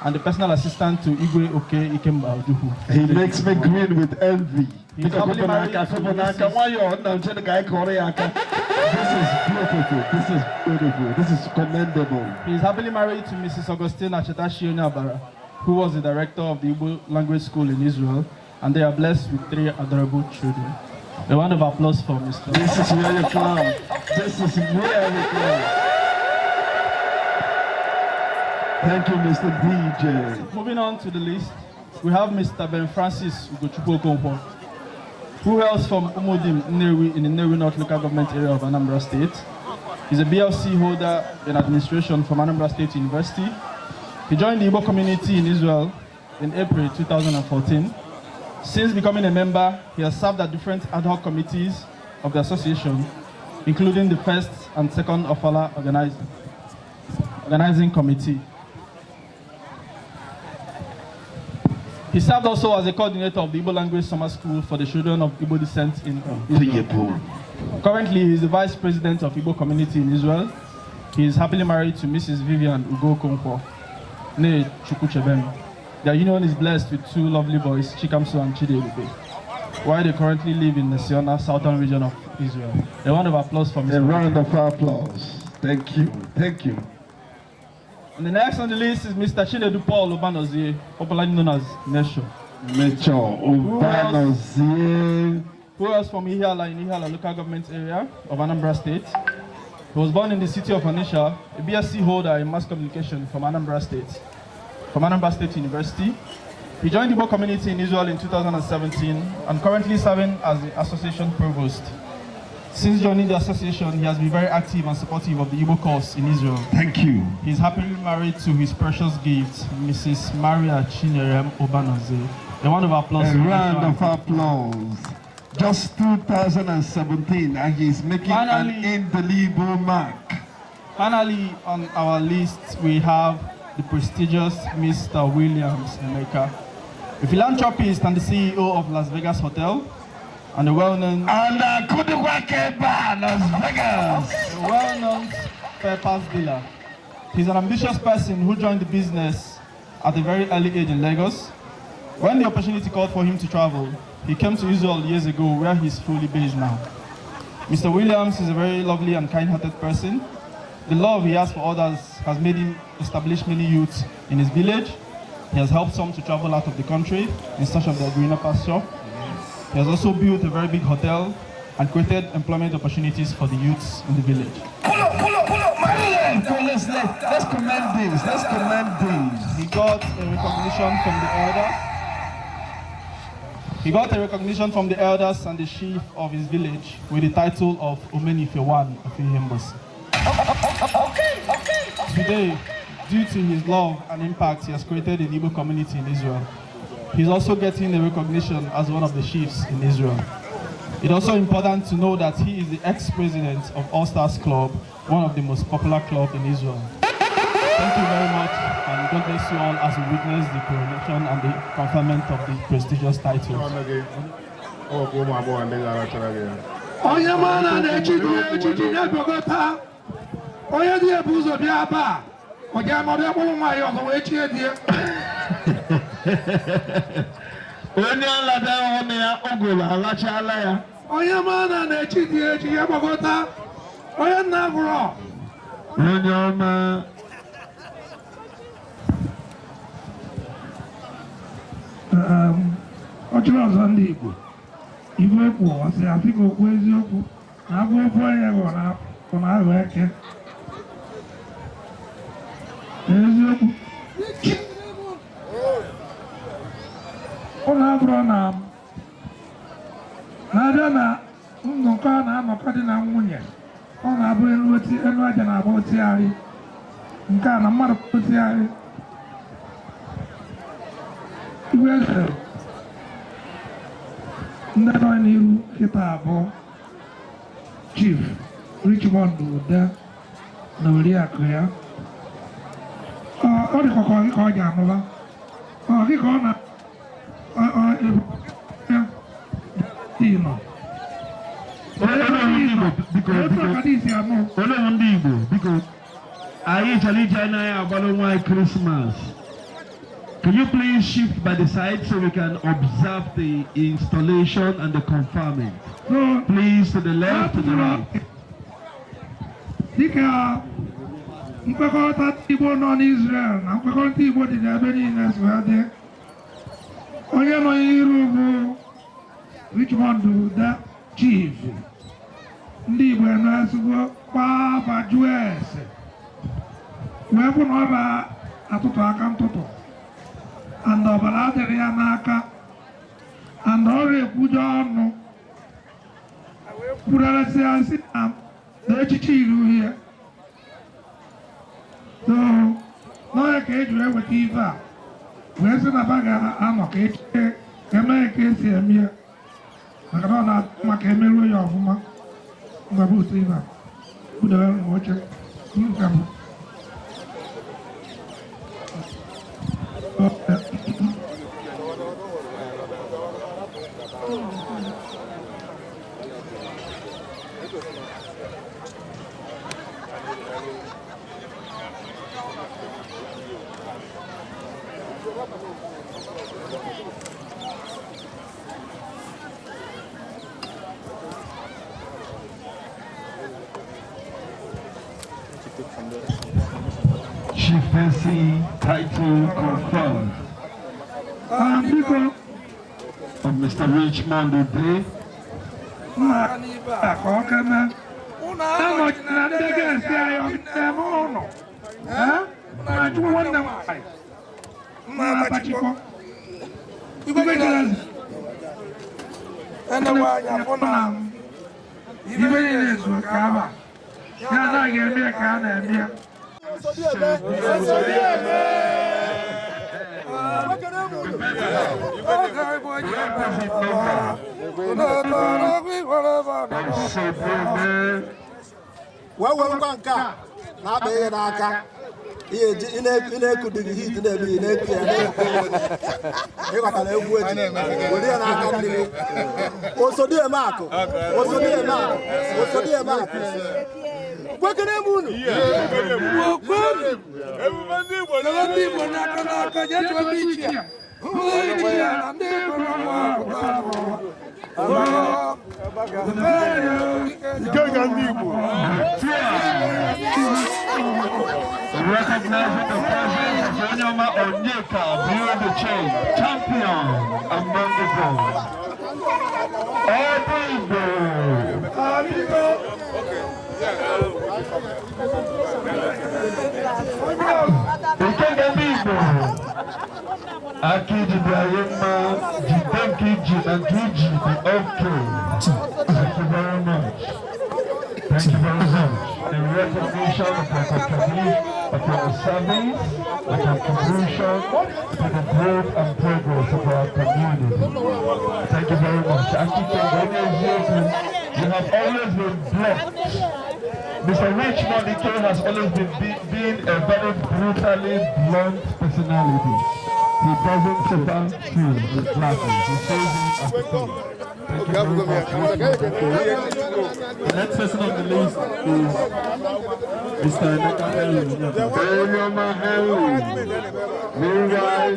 and the personal assistant to Igwe Oke Ikemba Ojukwu. He makes me grin with envy. He's Biko happily kụpụ married n'aka, to kụpụ n'aka. Mrs. Nwayọọ, nna m, Chineke anyị kụọrọ ya aka. This is beautiful. This is beautiful. This is commendable. He is happily married to Mrs. Augustina Chetachi Onyabara, who was the director of the Igbo Language School in Israel, and they are blessed with three adorable children. A round of applause for Mr. This is where you clap. This is where we clap. Thank you, Mr. DJ. Moving on to the list, we have Mr. Ben Francis Ugochukwu Okonkwo, who hails from Umudim, Nnewi, in the Nnewi North Local Government Area of Anambra State. He's a BLC holder in administration from Anambra State University. He joined the Igbo community in Israel in April 2014. Since becoming a member, he has served at different ad hoc committees of the association, including the first and second Ofala organizing committee. He served also as a coordinator of the Igbo Language Summer School for the children of Igbo descent in Israel. Currently, he is the vice president of Igbo community in Israel. He is happily married to Mrs. Vivian Ugo Okonkwo, née Chukwuchebem. Their union is blessed with two lovely boys, Chikamso and Chidiebube, while they currently live in the Siona, southern region of Israel. A round of applause for Mr. A round of applause. Thank you. Thank you. And the next on the list is Mr. Chinedu Paul Obanozie, popularly known as Nesho. Nesho Obanozie. Who else from Ihiala in Ihiala Local Government Area of Anambra State. He was born in the city of Onitsha, a BSc holder in mass communication from Anambra State University. He joined the Igbo community in Israel in 2017 and currently serving as the association provost. Since joining the association, he has been very active and supportive of the Igbo cause in Israel. Thank you. He is happily married to his precious gift, Mrs. Maria Chinyerem Obanozie. A round of applause. A round of applause. Just 2017, and he's making Finally, an indelible mark. Finally, on our list, we have the prestigious Mr. Williams Emeka, a philanthropist and the CEO of Las Vegas Hotel, and a well-known and Las Vegas, a well-known spare parts dealer. He's an ambitious person who joined the business at a very early age in Lagos. When the opportunity called for him to travel, he came to Israel years ago, where he's fully based now. Mr. Williams is a very lovely and kind-hearted person. The love he has for others has made him establish many youths in his village. He has helped some to travel out of the country in search of their greener pasture. He has also built a very big hotel and created employment opportunities for the youths in the village. Pull up, pull up, pull up, man. Let's commend this. Let's commend this. He got a recognition from the elders. He got a recognition from the elders and the chief of his village with the title of Omenife One of Ihembosi. Okay. Today, due to his love and impact he has created in the Igbo community in Israel, he's also getting a recognition as one of the chiefs in Israel. It's also important to know that he is the ex-president of All Stars Club, one of the most popular clubs in Israel. Thank you very much, and God bless you all as we witness the coronation and the conferment of the prestigious titles. Onye ma na na-echi dị echichi na-ebogota onye dị ebu ụzọ bịa ebe a ọ ga-anọdụ akpụrụ nwaanyị ọzọ wee chie di ya. Onye alada ọnụ ya ụgụrụ alachala ya. Onye ma na na-echi dị echi ya gbagota. Onye nna bụrụ Onye ọma. Ọchịrị ọzọ ndị Igbo Igwe kwu ọsị asị ka okwu eziokwu na agwọ ofu onye bụ na aghọ eke eziokwu ụlọ abụrụ na na-abịa na nnọkọ a na-anọkọ di na nwunye, ọ na-abụ elu oti elu aja na-agba otigharị nke a na mmadụ otigharị. Igwe eze, ndị nọ n'iru kịta abụọ, Chief Richmond Ude na oriakụ ya, ọ dịkwa ka ọ gị ka ọ ji anụba ọ gị ka ọ na ya dị nọ. Olórí ndị Igbo, biko, Otu biko. ọkada isi anụ. Olórí ndị Igbo, biko, anyị chọrọ iji anya anyị agbara onwe anyị Christmas. Can you please shift by the side so we can observe the installation and the conferment? So Please, to the left, to the right. Dịka nkwekọrịta Igbo nọ n'Israel na nkwekọrịta Igbo dị n'ebe niile si wee dị, onye nọ n'iru bụ Richmond Ude, Chief. Ndị Igbo na-ezigbo kpaa jụọ ese wee bụ na ọ na-atụtụ aka ntụtụ and ọbara adịrị ya n'aka and ọrụ ekwujọ ọnụ kwurarasịa sị na na echichi iri uhie so n'ọnya ka eji wee weta ife a wee sị na ba ga-anọ ka echiche ka emee ka esi eme ya, maka na ọ na-adị mma ka emeruo ya ọfụma. Ngwa, bụ otu ife a budebe m oche nke bụ. Chieftaincy title confirmed Biko, of Mr. Richmond Ude. Nna ka ọ keme anọchi na ndị ga-esi anyị ọgịdeme ụlọ na chukwu nwanne m nwanyị nna abachikọ igwe jerezi Enewe anya fụ na ibe niile ezu ka aba ya anaghị eme ya ka a na-eme ya. Oge bụ onye Osodieme. Wee werekwa nke a na-akpa ihe n'aka ihe eji ị na-eku dị gị hit na-eme ị na-eku ya na-eku onwe gị. Ịghọtara egwu eji were ya n'aka mmiri. Osodieme akụ, osodieme akụ, osodieme akụ, gwekere m unu. Ebube ndị Igbo lere ndị Igbo n'aka n'aka jee chụọ ndị ichie ndị ichie na ndị kwere ọnwa pụtara n'ụwa. Ikenga ndị Igbo. Recognizing the presence of Onyema Onyeka, Bureau de Change, champion among the gold. Igbo. Biko, Ikenga ndị Igbo. Aka iji dị anyị mma, jide nke iji na nke iji dị okay. Thank you very much. Thank you very much. In recognition of your contribution, of your service, and contribution to the growth and progress of our community. Thank you very much. Akike eziokwu, you have always been blocked. Mr. Richmond Ike has always been being a very brutally blunt personality. He doesn't suffer fools with glasses. He says it as it is. Thank you very much. The next person on the list is Mr. Emeka Henry Onyeka. Onyema Henry. Meanwhile,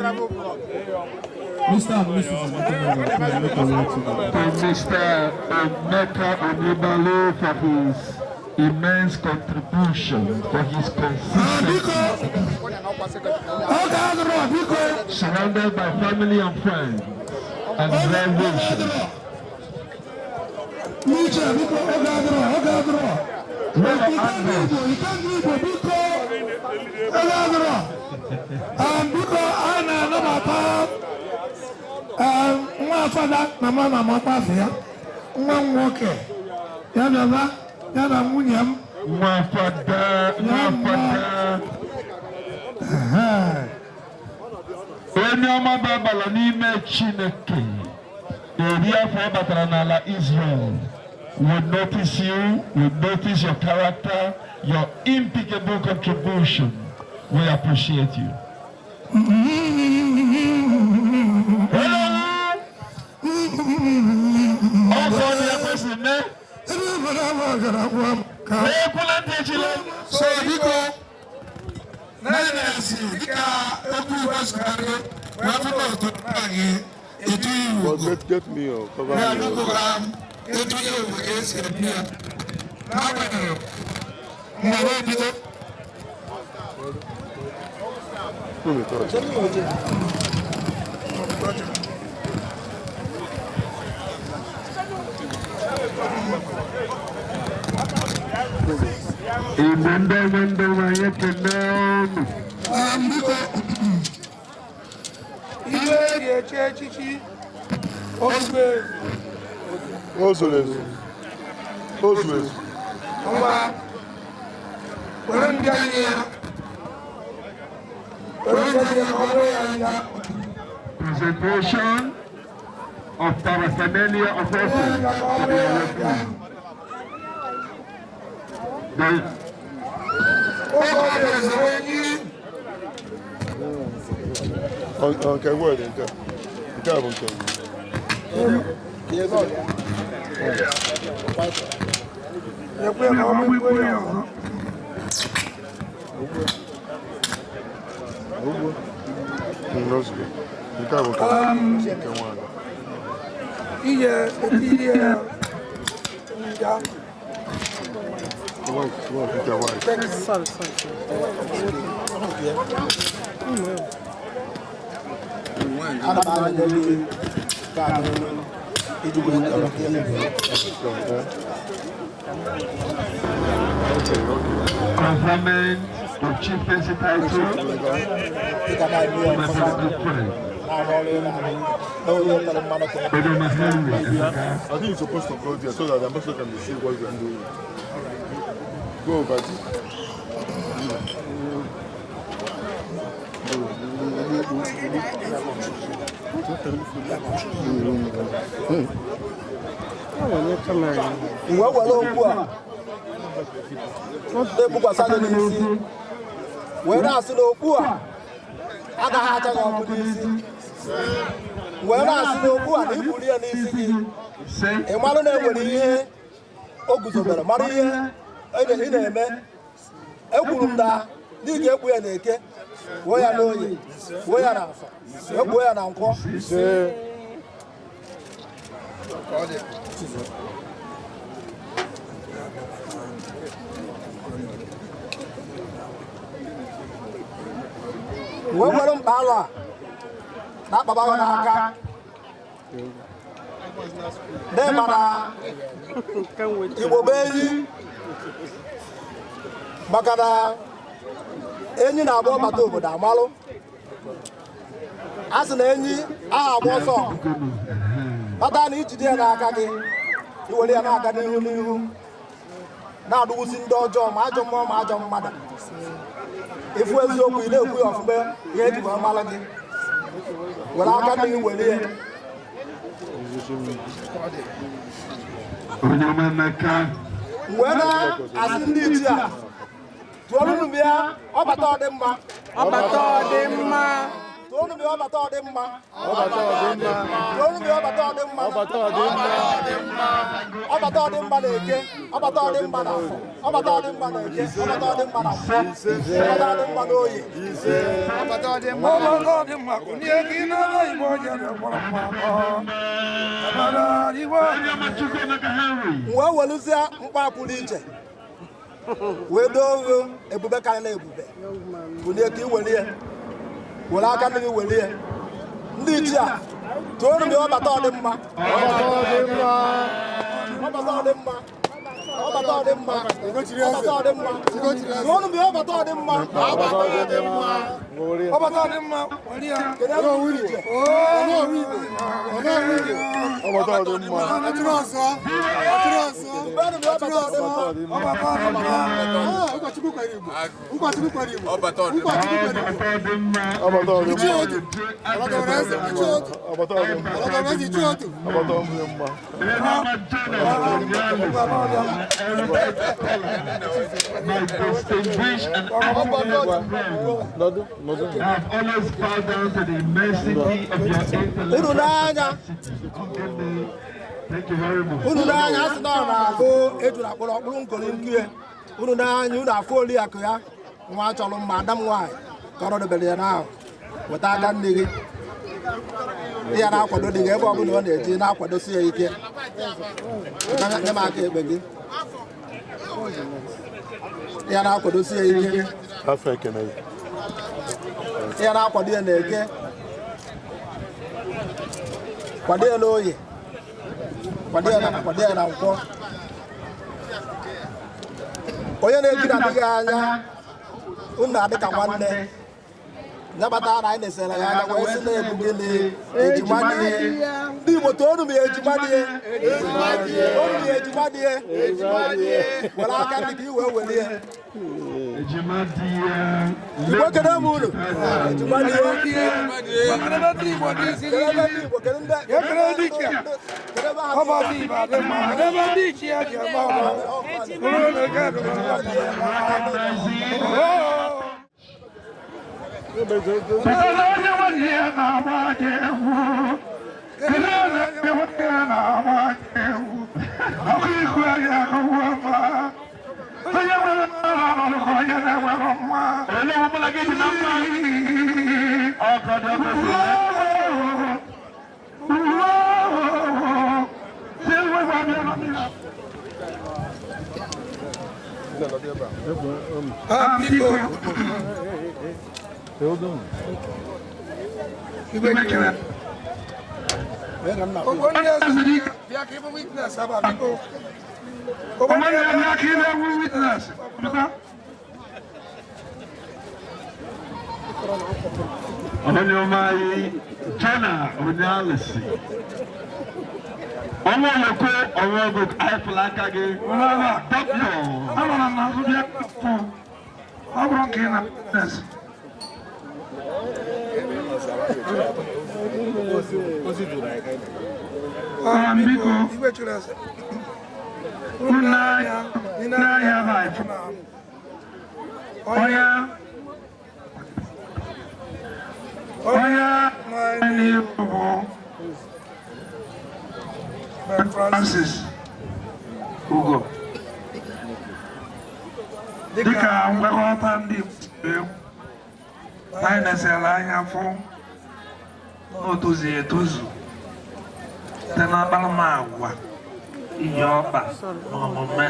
Mr. and Mrs. Emeka Henry, please make your way to the to Mr. Emeka Onyebalu for his immense contribution, for his consistency. Surrounded by family and friends and well wishers. Well, Biko, a na-anabata nwa fada na ma na amakwa ya, nwa m nwoke ya bịaba ya na nwunye m. Nwa fada, nwa fada. Onye ọma babala n'ime Chineke eri afọ ọ batara n'ala Israel will notice you, will notice your character, your impeccable contribution. We appreciate you. Hello! Ọkọ ni ekwesị mee. Ekwula ntị echila. So biko, na-esi dịka egwu Igbo sikarị wee fụta otu anyị etu iwu Get, get me or cover ya me. biko ka etu iwu ka esi eme ya n'agbanyeghị mgbe ebido. No me touch. Igbo ndị nwe ndị nwe anyị ekele unu. Biko, Ihe eji echi echichi ozugbo O zuru ezu. O zuru ezu. ngwa were ndị anyị ya were ndị anyị ya ka ọ bụrụ ya ya. Presentation of paraphernalia of office to the European. The Nke word nke a. Nke a bụ nke m. Nyekwa ya ka ọ bụrụ ya ọzọ. Ozugbo. Nke a bụ nke nke nwaanyị. Ihe etinye ya nja. White, white, nke white. Sorry, sorry, sorry. Ana m anya gị ka iji wee conferment of chieftaincy title, my very good friend, Edoma Henry Emeka. I think you're supposed to go there so that the ambassador can see what you are doing. Go, Baji. Mgbe were okwu a na-ebukwasị anya n'isi wee na-asị na okpu a agaghị acha gị ọkụ n'isi, wee na-asị na okpu a na iburu ya n'isi gị, ị marụ na enwere ihe o guzobere, mara ihe ị na-eme. Ekwuru m na ị ga-ekpu ya n'Eke, wuo ya n'Oye, wuo ya n'Afọ, wee kpuo ya na Nkwọ. Wee were mkpa alụ a na-akpaba gị n'aka dị mana Igbo bụ enyi, maka na enyi na-agba ọbata obodo amalụ a sị na enyi aha agba ọsọ kpata na ijide ya n'aka gị, iwere ya na-aga n'ihu n'ihu na-adụwusi ndị ọjọọ ma ajọ mmụọ ma ajọ mmadụ. Ịfụ eziokwu ị na-ekwu ya ọfụma, ihe eji wee malụ gị, were aka n'ihu were ya. Onye ọma Emeka. Wee na-asị ndị ichie a tụọrụnụ m ya ọbata ọdịmma, Ọbata ọdịmma. Tụọrụnụ m ya ọbata ọdịmma, tụọrụnụ m ya ọbata ọdịmma, ọbata ọdịmma na Eke, ọbata ọdịmma na Afọ, ọbata ọdịmma na Eke, ọbata ọdịmma na Afọ, ọbata ọdịmma na Oye. Ọbata ọdịmma kụnye gị n'ala Igbo jere gwọrọ mma. Ọbara Igbo. Wee welụzie mkpa pụrụ iche Wee doo gị ebube karịrị ebube. Bulie ka ị welie. Were aka nne gị welie. Ndị ichie a, tụọrọ m ya ọbata ọdịmma. Ọbata ọdịmma. Ọbata ọdịmma. Ọbata ọdịmma. Tụọrọ m ya ọbata ọdịmma. Ọbata ọdịmma. Ọbata ọdịmma. Were ya. Kedu ebe unu ije? Ọbata ọdịmma. Ọchịrị ọzọ. Ọchịrị ọzọ. Tụọrọ m ya ọbata ọdịmma. Ọbata ọdịmma. Ụkọchukwu kwere Igbo. Ụkọchukwu kwere Igbo. Ọbata ọdịmma. Ụkọchukwu kwere Igbo. Ọbata ọdịmma. Ichie otu. Ọbata ọdịmma. Ichie otu. Ọbata ọdịmma. Ọbata ọdịmma. Ichie otu. Ọbata ọdịmma. My distinguished and admirable friend, I have always bowed down to the immensity of your intellect. Unu n'anya. Thank you very much. Unu n'anya asị na ọ na-agụ ejuru akpụrụ ọkpụrụ nkoro nkie. Unu n'anya unu afụ oriakụ ya nwa chọrọ mma ada m nwaanyị ka ọ nọdebere ya n'ahụ weta aka nne gị ya na-akwado di gị ebe ọbụla ọ na-eji na-akwadosi ya ike. Nye m aka ekpe gị ya na-akwadosi ya ike. Afọ ekene. Ya na-akwado ya na-eke, kwado ya n'oye, kwado ya na kwado ya na nkwọ. Onye na-ekiri adịghị anya unu na-adị ka nwanne nyabata na anyị na-esere ya anya wee sị na-ebu gịnị ejima dị ya. Ndị Igbo toonu m ya ejima dị ya, toonu m ya ejima dị ya. Were aka ndị ka i wee welie. Ejima dị ya. Igbo kene m unu ejima dị ya. Kedebe ndị Igbo dị isi Kedebe ndị Igbo, kedu ndị Ekele ndị ichie. Kedebe ha Ọba dị Igbo adị mma. Kedebe ndị ichie ji agba ọgba. Bụrụ na nke a bụ Because onye nwanne ya na-agba aka egwu. Kedu onye nwanne ya na-agba aka egwu? Ọkụ iku anyị akụwa mma. Onye nwere mma na-anọrọ ka onye na-enwere mma. Olee ọbụla gị dị na mma? Ọkọ dị ọkọ dị. Ogbonye eze bịa ka ị bụ witness ebe a biko. Onye bịa ka ị bụ witness. Onye ọma anyị, Jona Onyealụsị. Ọnwa oloko ọnwa ọgụ anyị fụrụ aka gị. Dọkịta. Anọrọ m n'azụ bịa pụ. Ọ bụrụ nke ị na witness. Biko. Igwe chụrụ eze. Unu n'anya ebe a ịfụ. Onye onye n'ihu bụ Francis Ugo. Dịka ngwakọta ndị Igbo anyị nesara anya fụ na o tozughị etozu site n'akparamagwa iyi ọkpa na omume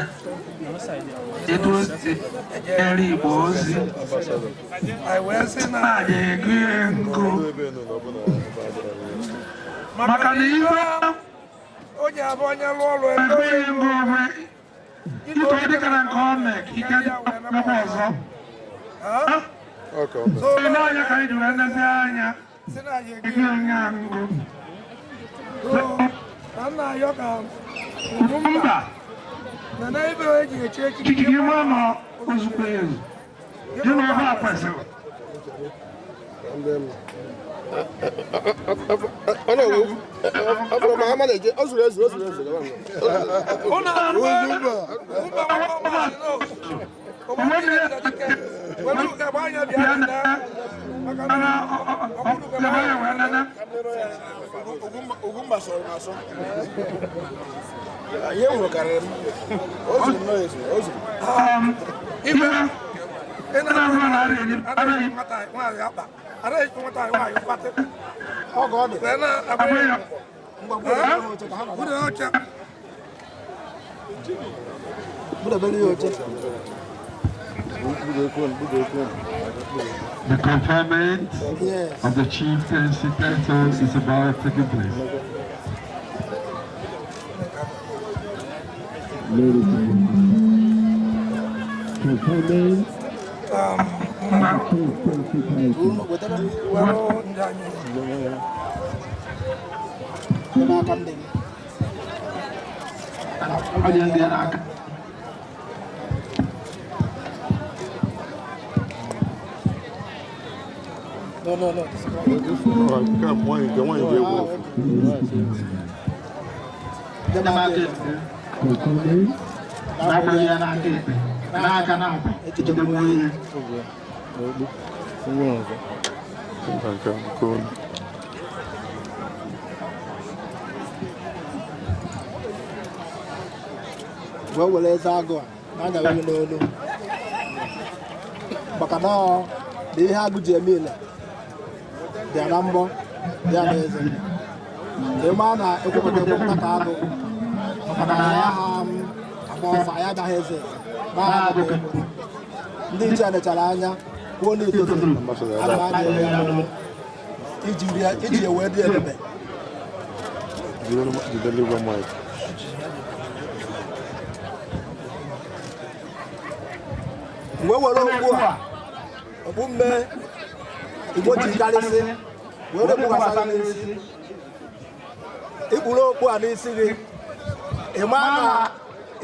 etu o si ejere Igbo ozi Anyị wee sị na na-aja ego ya nkụ maka na ihe o ji abụ onye lụọ ọrụ ego ya ngo onwe ito dịka na nke ọ mee ka ike dịkwa ọzọ. So n'ọnya ka anyị ji wee nezie anya sị na anyị ego ya ngụ. na nna ayọ ka Mba na na ibe eji echi echichi chichiri nwa nọ ozugbo ezu dị na ọba kwesịrị. Afọrọ ma ama na-eje, o zuru ezu, o zuru ezu. Ụnụ anụ mba welu ka gbanya bịa na maka na ọ bụrụ ka gbanya wee nene. Ugwumba sọrọ m asọ. Ihe m hụrụ karịrị m. O zuru nnọọ ezu, o zuru. Ibe Ị na-ahụ na anaghị nwata nwaanyị akpa anaghị nwata nwaanyị mkpatị Ọgọ ọ dị. wee na-agba ya Ngwa gwụrụ ha oche ka ha nọdụ. oche. Budebere ya oche. The conferment of the chieftaincy title is about taking place. Ladies and gentlemen, conferment of the chieftaincy title. No, no, no. Wee were eze agụ a na-anyara gị n'olu maka na ọ na ihe agụ ji eme ile bịa na mbọ bịa na eze ka ị maa na ekwepụta ekwepụta ka agụ maka na ya ha agba ọsọ anyị agaghị eze ma ha agụ ka egbu. Ndị ichie nechara anya kwuo na itozuru aga m anya eme ya n'olu iji ya wee dị ebube. Mgbe were okpu a okpu mme Igbo ji karịsị wee kpukwasara n'isi ikpuru okpu a n'isi gị ị maa na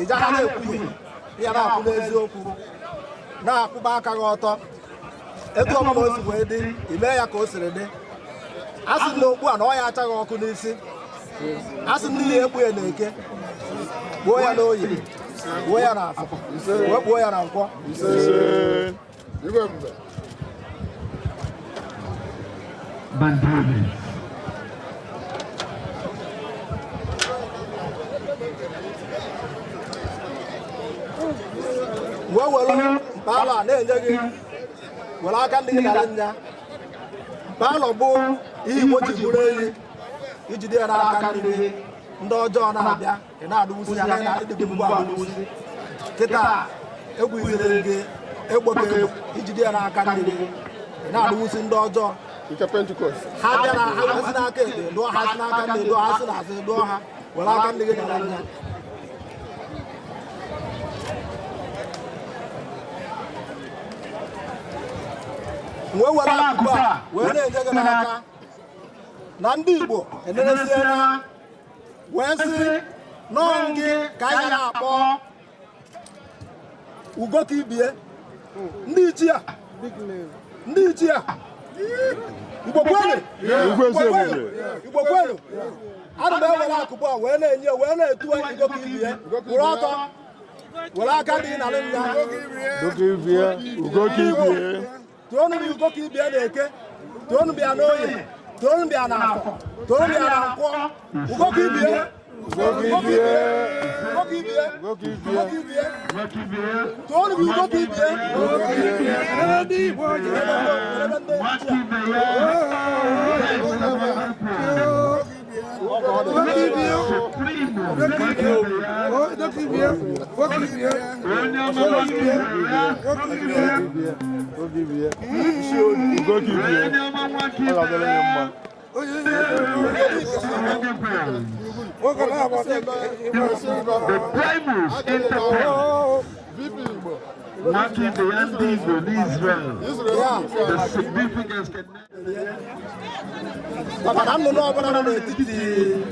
ị jaghị na-ekwughị ya na-akwụ n'eziokwu na-akwụba aka gị ọtọ etu ọbụla o si wee dị i mee ya ka o siri dị. A sị na okpu a na ọ ya achaghị ọkụ n'isi, a sị na ihe ekpu ya na-eke kpuo ya n'oyi, kpuo ya n'afọ, wee kpuo ya na nkwọ. Bandoli. Wee were mkpala a na-enye gị were aka ndị gị nara nya mkpala bụ ihe Igbo ji bụrụ eyi ijide ya n'aka ndị gị ndị ọjọọ na-abịa ị na-adụwusi ya na ịdịgbu adụwusi kịta egwuziri gị egbe ka egbe ijide ya n'aka ndị gị ị na-adụwusi ndị ọjọọ ha bịa na ha si n'aka ekpe dụọ ha si n'aka ndị dụọ ha si n'azụ dụọ ha were aka ndị gị nara nya. Wee were akụkụ a wee na-enye gị n'aka na ndị Igbo eneresiela wee sị nọọ gị ka anyị na-akpọ ugo ka ibie ndị ichie ndị ichie Igbo kwenu Igbo kwenu ana m ewere akụkụ a wee na-enye wee na-etu ugo ka ibie kwụrụ ọtọ were aka dị narị nya tụọnụ m ugo ka ibie na-eke tụọnụ m ya n'oye tụọnụ m ya n'afọ tụọnụ m ya na nkwọ ugo ka ibie ugo ka ibie ugo ka ibie ugo ka ibie tụọnụ m ugo ka ibie. The Primus Inter Marking the ndị Igbo n'Israel. The significance can maka na nnụnụ ọbụla nọ n'etiti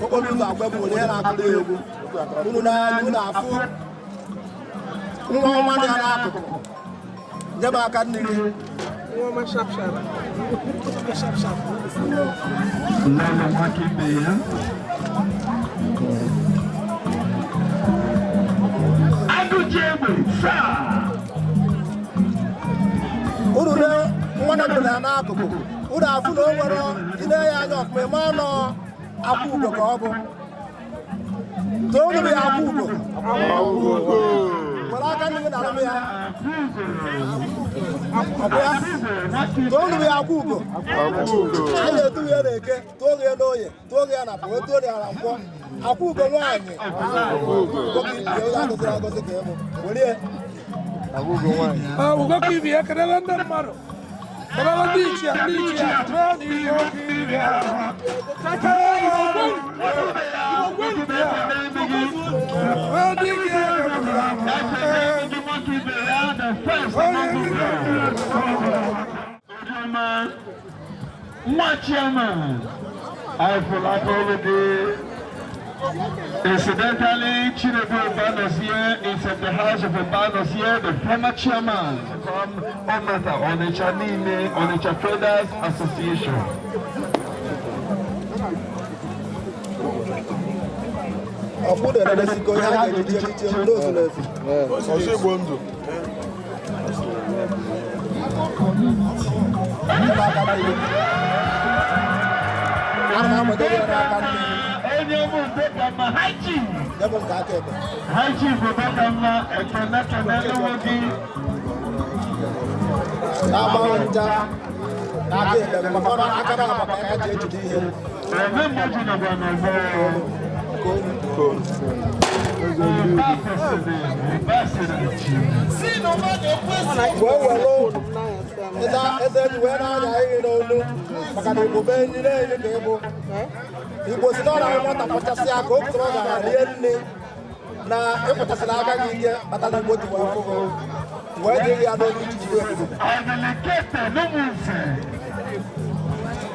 okporo ụzọ agwa bụ onye na-akụrụ egwu unu n'anya unu afụ nwa ọnwa dị ya n'akụkụ nye m aka nne gị. Lolo Nwakibe ya. Agụji egbe saa. Unu na nwa nọ ya n'akụkụ unu afụ na o nwere ile ya anya ọfụma ịma nọ akwụ ugo ka ọ bụ toonu m ya akwụ ugo were aka nne gị nara m ya ọ bụ ya toonu m ya akwụ ugo a na-etu ya na-eke tụọ gị ya n'oye tụọ gị ya na afọ wee tụọ ya na nkwọ akwụ ugo nwaanyị oge ibie onye agọziri agọzi ka ịbụ were. Ugo ka ibe ya kedebe ndị mmadụ, kedebe ndị ichie, ndị ichie ndị ichie. Ndị ichie. Nwa chairman, I fụlaka olu gị. Incidentally, Chinedu Obanozie is of the house of Obanozie, the former chairman from Omata, Onitsha Nile, Onitsha Traders Association. Ọkwụ na-edesigo ihe a ga-eji echichi ndị ofu efu. Ọsọ Igbo ndụ. Ana m amado ya n'aka nne. Onye ọmụ Udokamma, High Chief. Ya bụ nke aka ekpe. High Chief Udokamma, ekene kene n'ụmụ gị. Na-agbanwe ncha n'aka ekpe maka ọ na aka na maka aka ji ejide ihe. Eme mmadụ nọgwa n'ọgbọ. Wee were eze enyi wee na-anya ihe n'olu maka na Igbo bụ enyi na-enyi ka ịbụ. Igbo si n'ọrụ ahụ nwata kpọchasị aka o pụtara ọ gara rie nne na ịkpọchasịrị aka gị ike kpatara Igbo ji wee fụgo wee dịrị ya n'olu iji jide obodo. Ọdịlikete n'ụmụnze.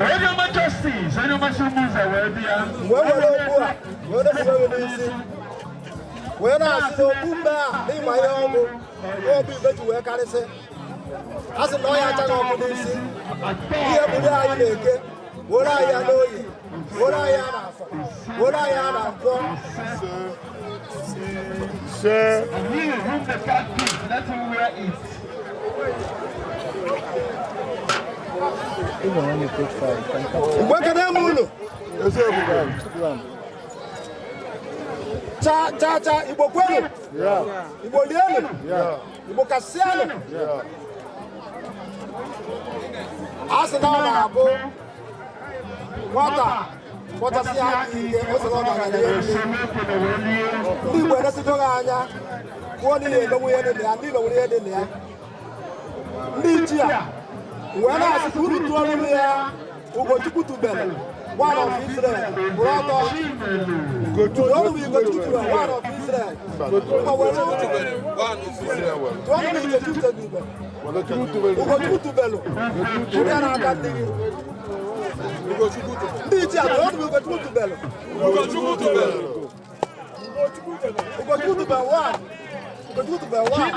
Onye ọma Justice, onye ọma si ụmụnze wee bịa. Wee were okpu a wee dobe gị n'isi wee na-asị na okpu mbe a n'ịma ihe ọgwụ obi ibe ji wee karịsị a sị na ọ ya achaghị ọkụ n'isi ihe buru anyị na-eke were anyị ya n'oyi were anyị ya n'afọ were anyị ya na nkwọ. He whom the cat picks, let him wear it. Mgbe ekene m unu cha cha cha, Igbo kwenu, Igbo lienu, Igbo kasịanụ. A sị na ọ na-abụ nwata kpọchasị aka ike o soro ọ gara rie nne. Ndị Igbo eresigo gị anya kwuo na ihe emenwu ihe dị na ya, ndị Igbo nwere ihe dị na ya. Ndị ichie a wee na-asị ka unu tụọ n'ime ya Ugochukwu tubelu one of Israel kwụrụ ọtọ. Tụọnụ m Ugochukwu tubelu one of Israel. Ngwa were tụọnụ m Ugochukwu tubelu. Ugochukwu tubelu kwụrụ ya n'aka ndị gị. Ndị ichie a tụọnụ m Ugochukwu tubelu. Ugochukwu tubelu one. Ugochukwu tubelu one.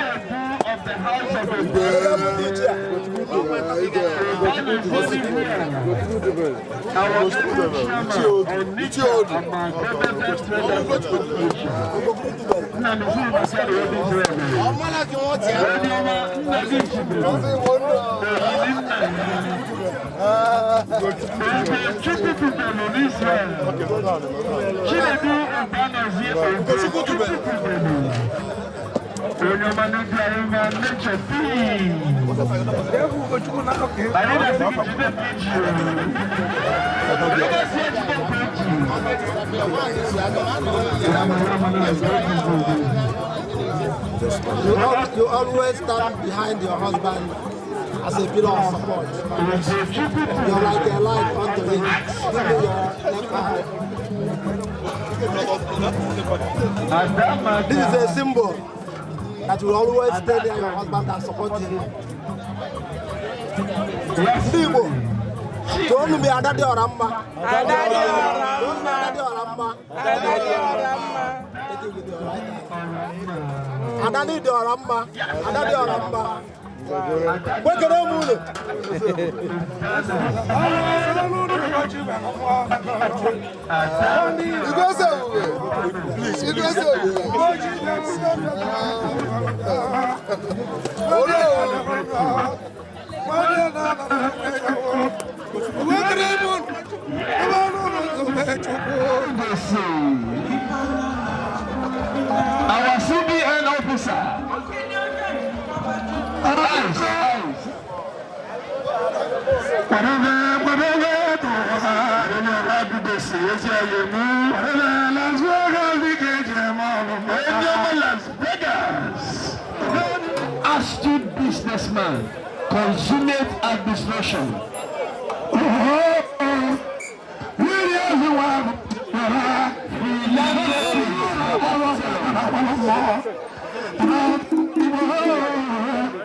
Of the house of Ndị ichie a. Onye ọma n'obi anyị ma nature peace. Anyị na-asị gị jide ka iji o. Onye si ejide ka eji. You always stand behind your husband as a pillar of support. You're like a light unto him. Give me your left hand. This is a symbol that you will always stay near your husband and support him. Ndị Igbo, tụọnụ m ya ada dị ọra mma. Tụọnụ m ada dị ọra mma. Take it with your right hand. Ada dị ọra mma. Ada dị ọra mma. Gbekere m unu. Please, Igwe Our CBN officer. Eyes, eyes. Whatever, whatever, Las Vegas. businessman, consummate administration.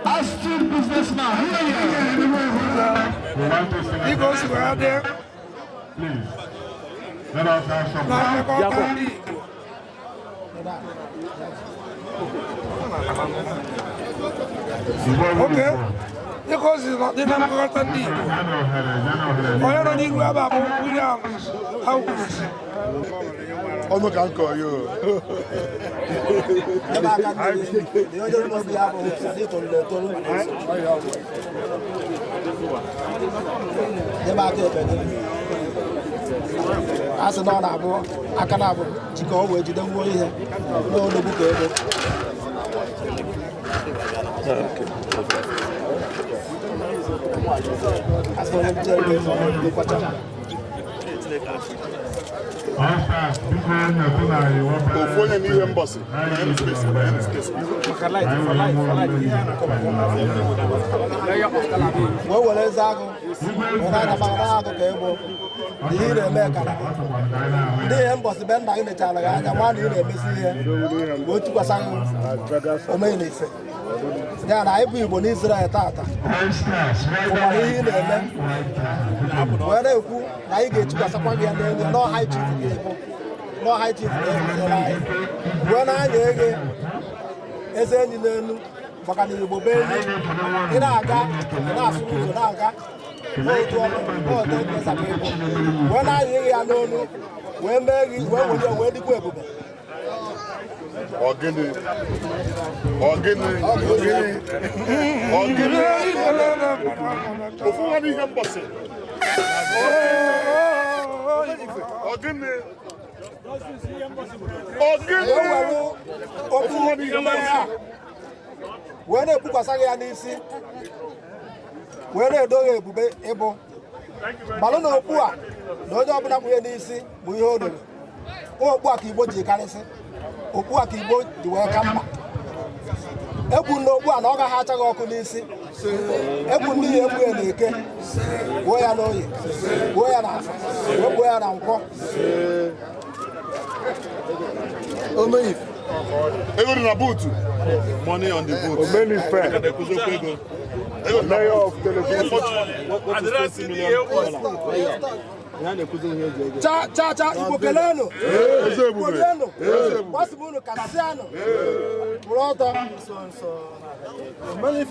Astute businessman. We want to sing Dịka o si wee dị Please, let us have some. na mmekọrịta ndị Igbo. Oke, dịka o si dị na mmekọrịta ndị Igbo, onye nọ n'ihu ebe a bụ William Awuzie. Ọnụ ka nkọ yo. Ebe aka ndị gị, onye n'obi ya bụ ndị toluru etolu. Ebe aka ekpe gị. A sị na ọ na-abụ aka na-abụ jikọ o wee jide nwuo ihe n'olugbu ka ego. A sị na onye bute ego ọ na-ebukwacha. Ofu onye n'ihe mbọsị. Wee were eze agụ wee na-agaba na-agụ ka egbo na ihe ị na-eme kara ndị ihe mbọsị be nna gị nechara gị anya nwa na ị na-emesi ihe wee tụkwasị gị omenife ya na anyị bụ Igbo n'Israel tata ụmara ihe ị na-eme wee na-ekwu na anyị ga-etukwasịkwa gị ya n'elu ya n'ọha chief gị bụ n'ọha chief ga-ewetara anyị wee na-anya eghe eze enyi n'elu maka na Igbo bụ enyi ị na-aga ị na-asụ ụzọ na-aga n'otu ọnụ n'ọdụ mkpesa ka ịbụ wee na-anya eghe ya n'olu wee mee gị wee were ya wee dịkwa ebube. Ọgịnị. Ọgịnị. Ọgịnị. Ọgịnị. Ofu nwa n'ihe mbọsị. Ọgịnị. Ọgịnị. Okwu nwa n'ihe a wee na-ebukwasị gị ya n'isi wee na-edo ya ebube ịbụ gbalụ na okpu a na onye ọbụla kpunye n'isi bụ ihe o doro. Okpu a ka Igbo ji karịsị, okpu a ka Igbo ji wee ka mma. Ekwu na okpu a na ọ gaghị acha gị ọkụ n'isi. Ekwu ndị ya ekwu ya na eke, gbuo ya n'oye, gbuo ya n'afọ, wee gbuo ya na nkwọ. Ego dị na buutu. Money on the boot. Omenife. Mayor of Television. Cha cha cha Igbo kelenu. Igbo kelenu. Gbasị m unu kasịanụ. Kwụrụ ọtọ.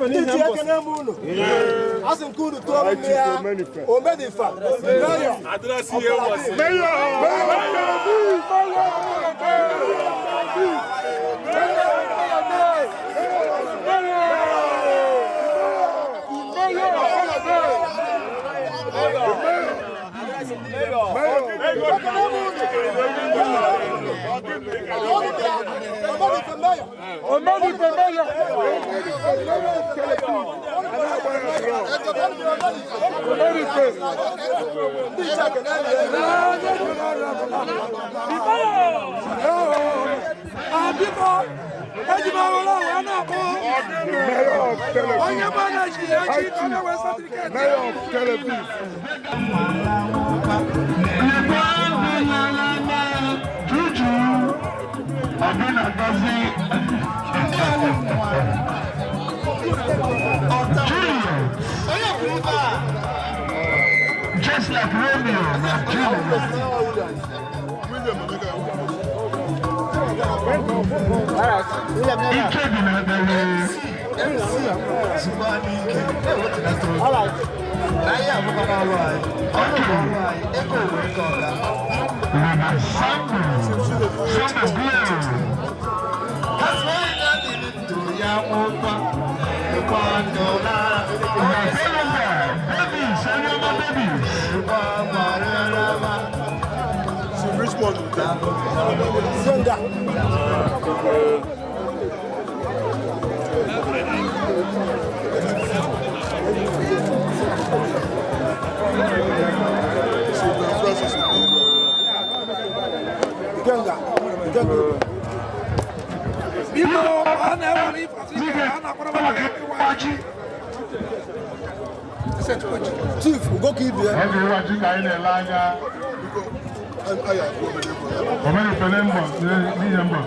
Ndị ji ekene m unu. A sị nke unu tụọ m ya. Omenife. Mayor. Biko, eji m ọrụ wee na-akpọ onye bụ na-eji eji onye wee certificate. Mayor of Tel Aviv. Juju, Obina Gozi, Juliet, just like Romeo and Juliet. Ike dị na ebere. Zenga. Ikenga. Ikenga. Biko, a na-ewere ife a na-akpọrọ maka ịwa ji. Chief Ugoka Ibie. Oge ịwa ji ka anyị na-ele anya. Omenifele mbọ n'ihe mbọ.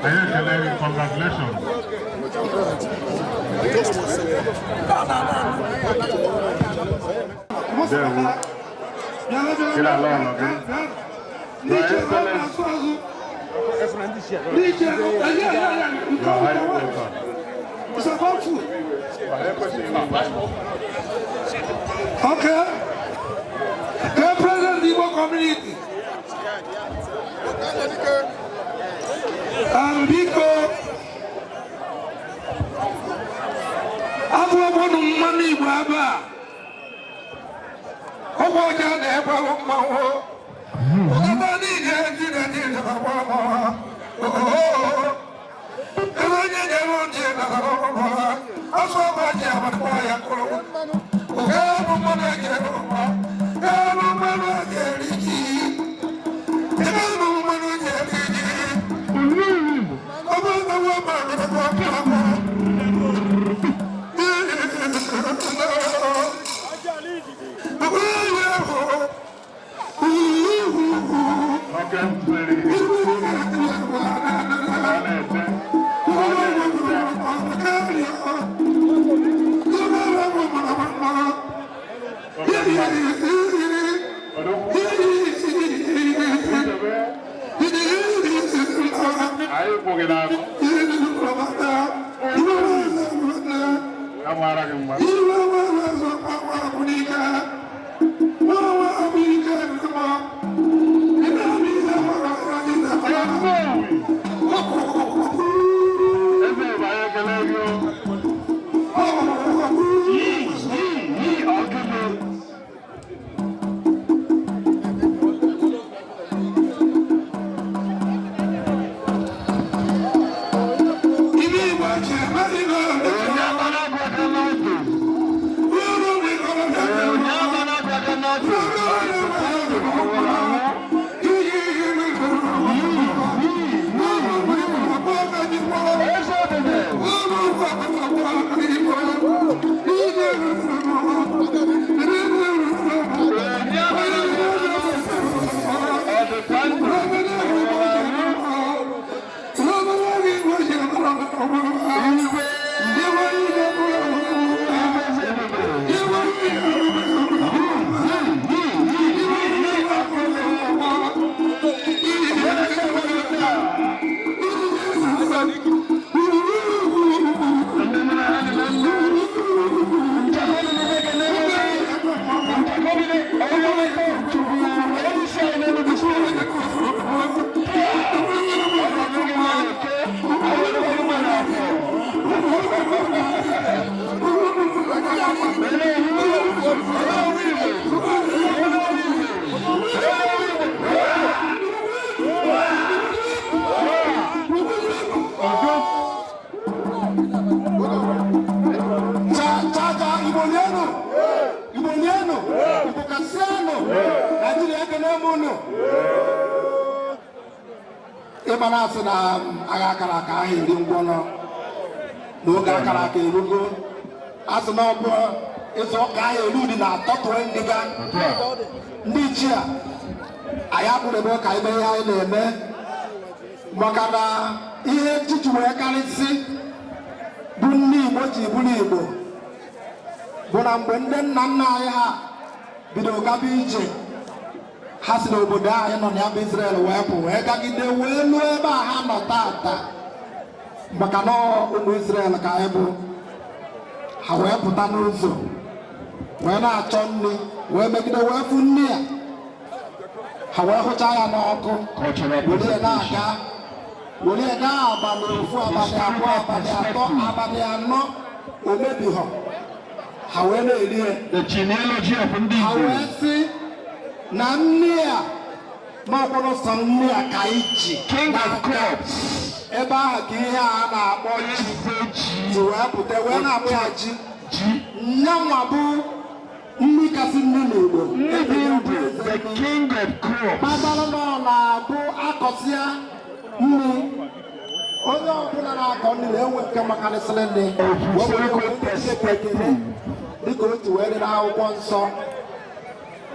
Anyị ekele gị, congratulations. Ndewo. Gị na ala ụlọ gị. Your Excellency. Your High Welcome. Okay. The president of the Igbo community. And biko, abụọ mmanụ Igbo ebe a. Ọgwụ ọja na-ekweghị mmanwụ. Ụtụtụ niile jide niile agba Ebe onye nyere onye nara ọsọ ọgba ji agbakpọ ya kụrụ. Elu mmanụ ejere ụwa, elu mmanụ ejere ji. Elu mmanụ ejere ji. Ọ bụrụ na nwa mmadụ na-akpọ Oke mmiri. Ọ na-ete. Ọ na-ete. Oke mmadụ. Odogwu. Nchebe. Anyị kwụ gị n'azụ. Ya mara gị mma. Eze bụ anyị ekele gị o. Yi, yi, yi, ọgịnị. Onye agbara agwa aka n'ọdụ. Onye agbara agwa aka n'ọdụ. Ọ nwụrụ anwụ. Eze obodo. Onye agbara agwa aka n'ọdụ. Ọ dịkwa ndụ. Ọ nwụrụ anwụ. Igwe. Eze obodo. Cha cha, Igbo lienu, Igbo lienu, Igbo kasịanụ, Naijiria ekene m unu. Ịgba na-asị na agha akara aka ahụ eri ngwọrọ n'oge akara aka erugo. Asị na ọ bụ ịzụ ụka ahụ elu dị na atọtụrụ ndịga ndị ichie a. Anyị akpụrụbe ka ime ihe anyị na-eme, maka na ihe nchichi wee karịsị bụ ndị Igbo ji bụrụ Igbo bụ na mgbe ndị nna nna anyị ha bidoro gaba ije, ha si n'obodo anyị nọ na ya bụ Israel wee pụ, wee gagide wee luo ebe a ha nọ tata, maka na ụmụ Israel ka anyị bụ. Ha wee pụta n'ụzọ wee na-achọ nri, wee megide wee fụ nri a, ha wee hụcha ya n'ọkụ, were ya na-aga, were ya gaa abalị ofu, abalị 2, abalị 3, abalị 4, o mebighọ. Ha wee na-eri ya. The genealogy of ndị Ha Igbo. wee sị na nri a n'ọkwụrụ sọ nri a ka anyị ji King of n'aka. crops. Ebe ahụ ka ihe a na-akpọ ji Eze ji. ji wee pụta, wee na-akpọ ya ji. Ji. Nyanwa bụ nri kasị nri n'Igbo. Ndị dị ndụ. The king of crops. Kpatara na ọ na-abụ akọsịa nri. Onye ọbụla na-akọ nri na-enwe nke makarịsịrị nri wee were wee nye Chineke ekele dịka o ji wee dị n'akwụkwọ nsọ.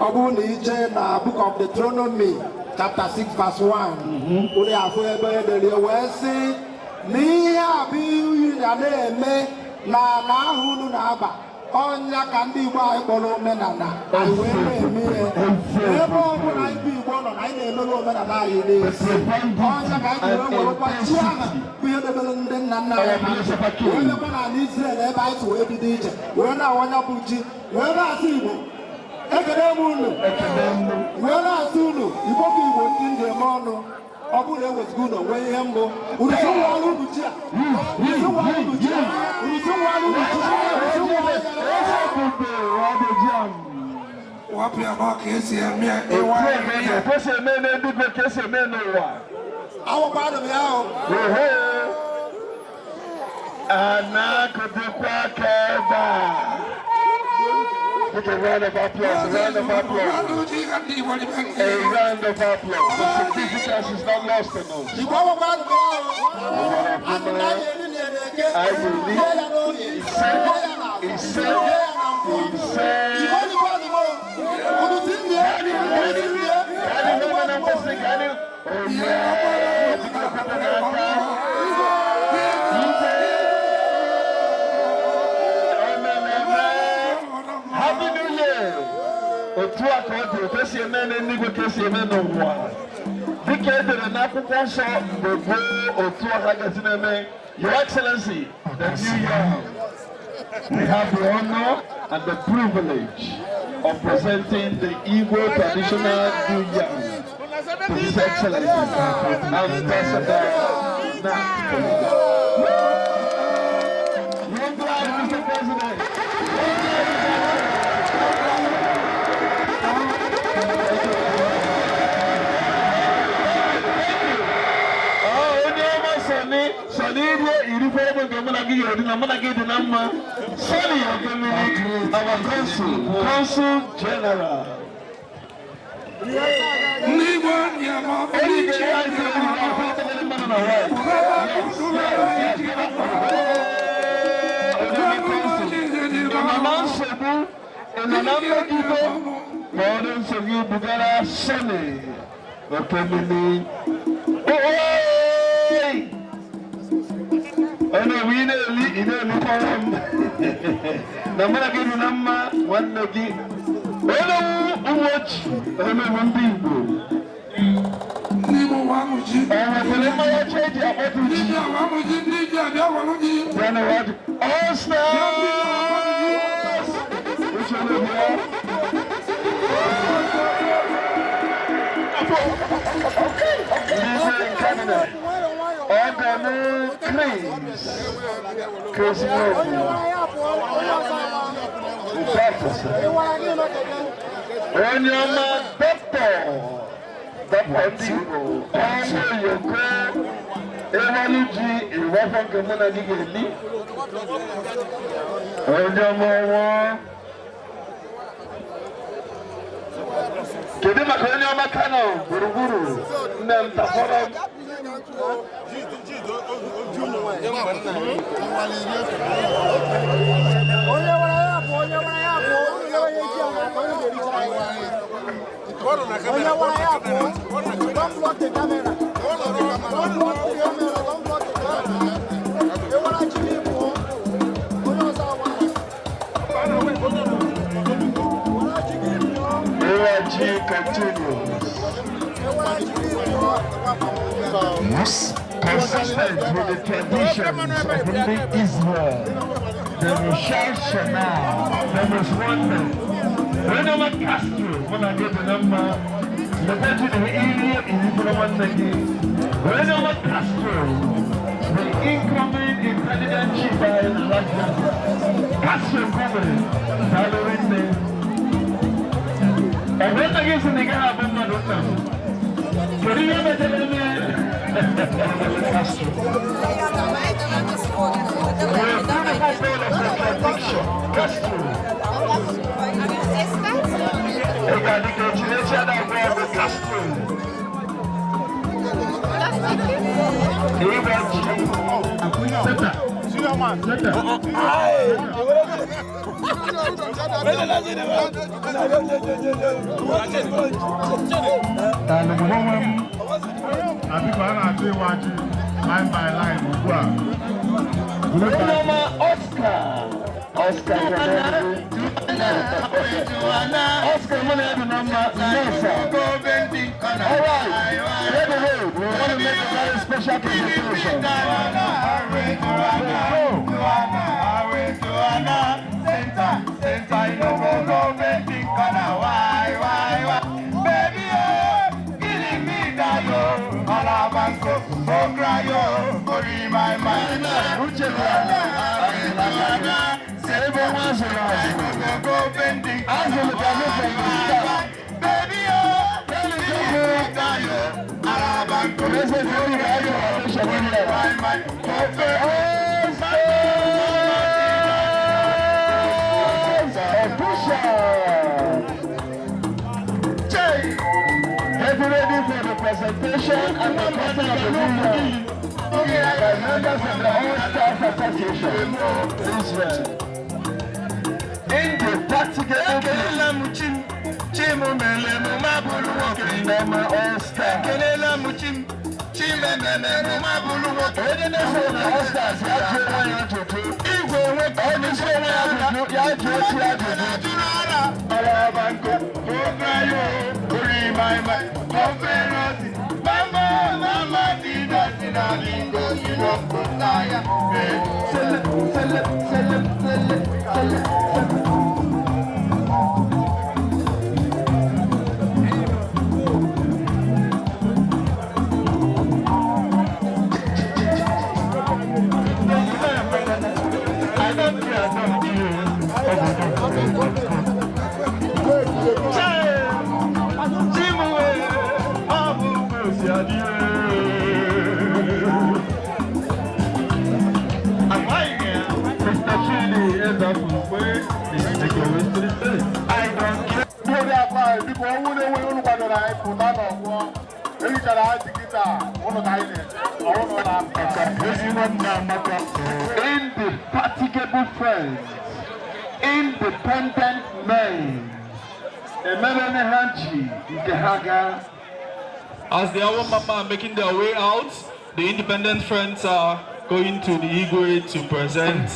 Ọ bụrụ na ije na Book of Deuteronomy chapter 6 verse 1, unu afụ ebe edere ya wee sị na ihe a bụ ihe ga na-eme na ala ahụ unu na-aba. Ọnya ka ndị Igbo anyị kpọrọ omenala, anyị wee na-eme ihe ebe ọbụla anyị bụ Igbo nọ na anyị na-emere omenala anyị n'ezi. Ọnya ka anyị ji wee werekwa chi ahụ bụ ihe debere ndị nna nna anyị ha, wee mekwa n'ala Israel ebe anyị si wee bido ije, wee na-awanya bụ ji, wee na-asị Igbo ekene m unu, wee na-asị unu Igbo bụ Igbo, ndị ndị eme ọnụ. Ọ bụrụ na ewezụga unu onwe ihe mbụ unu si nwara unu ji a, unu si nwara unu ji a, unu si nwara unu ji a, unu si nwara. Wapụ ya n'ọka esi eme ya ịwa Otu ya. eme ka esi eme n'eluigwe ka esi eme n'ụwa. Awụkwa m ya ahụ. Ehe. A na-akụdịkwa aka ebe a. Take a round of applause, a round of applause. A round of applause. The significance is not lost on us. Igbo, awụkwa m ya ahụ. Asị na anyị eri na eke I will rie ya n'oge, ise, rie ya n'afọ, ise, rie ya na nkwọ. Ise. Igbo dịkwa adịmo unu si nrie, unu si nrie. Ka anyị hụ na mgbasị ka anyị. Oh yeah. Biko, kwado n'aka. Ije. Amen, amen. Happy New Year. Otu a ka ọ dị, otu esi eme n'eluigwe ka esi eme n'ụwa. Dịka e dere n'akwụkwọ nsọ mgbe gboo, otu a ha ga-esi na-eme. Your Excellency, the New Year. We have the honor and the privilege of presenting the Igbo traditional New Yam to His Excellency, Ambassador Nat Paluga. Long life, Mr. President. Long life, His Excellency. Oh, onye ọma Sọni, Sọni, rie irifere ebe nke mụ na gị ga-eri na mụ na gị dị na mma. Sọni Okemiri, our consul general. Ndị Igbo ndị ama Onye ike ya isi mmiri na-afọ ọtọgbọrọ mmanụ na white. Yes. Onye consul. Ị nọ na nsogbu, ị nọ na mmegide, ma ọ dị nsogbu bugara Sọni Okemiri. Oy! Onye bụ ị na-eli, ị na-elikwara m na mụ na gị dị na mma, nwanne gị onye wu ụmụ ochi, onye wu ndị Igbo. Ndị Igbo wanụ ji. Ọ nwetara mmanya ọcha eji akpọtụ ji. Ndị wanụ ji, ndị ji abịa wanụ ji. Bịa na wadị. All stars! Uche na bịa. Ndị cabinet. Ọgọ m Chris. Chris Nwogu. Ụbafụsị. Onye ọma dọkịta. Dọkịta ndị Igbo. Ọnwụ Yoko. Ịwalụ ji ịwafọ nke mụ na gị ga-eli. Onye ọma ọnwụ. Kedu maka onye ọma Kano gburugburu, nne m tafọrọ m. Onye wara ya bụ onye wara ya bụ onye onye ji ala ka onye ga-ericha ya. Onye wara ya bụ, don't block the camera. Don't block the camera. Don't block the camera. Ịwara ji gị pụọ. Onye ọzọ awara. Wara ji gị pụọ. Ịwa ji continues. Ịwara ji gị pụọ. Consistent with the traditions of ndị Israel, the Rosh Hashanah, the most wonder. Onye ọma Castro, mụ na gị dị na mma. Leta ji na iri irifere nwanne gị. Onye ọma Castro, the incoming intelligent chief anyị na Latvia. Castro Gome, daalụ rinne. Ebe nna gị sị na ị gaghị abụ mmadụ, nna m. Kedu ihe mechara eme? Castro. We're a beautiful bit of the tradition. Castro. Ị ga-adị ka echi echi a na-agwa ọgụ Castro. Ịwa ji. Seta. Seta. Onwe m abiko a na-achọ ịwa ji line by line ugbu a. Onyeọma Oscar. Oscar Oscar mụ na ya dị na mma Nnesa. All right, let the road. We want to make a very special presentation. Get ready for the presentation and the cutting of the ribbon by members of the All Stars Association, Israel. Indefatigable Nema All Star. Onye na-eso na All Stars ya jụọ onwe ya ajụjụ. Onye jụọ onwe ya ajụjụ, ya jụọ otu ajụjụ. Mr. Chidi Ezafukwe is making way to the stage. Ndị oriakụ anyị biko ọnwụ na-enweghị unu kwadoro anyị pụta n'ọgbọ ehichara anyị kịta ụnụ ka anyị na-eche ọnwụ na Amaka, indefatigable friends, independent men, emerene ha ji nke ha gaa. As the Awo Mama are making their way out, the independent friends are going to the Igwe to present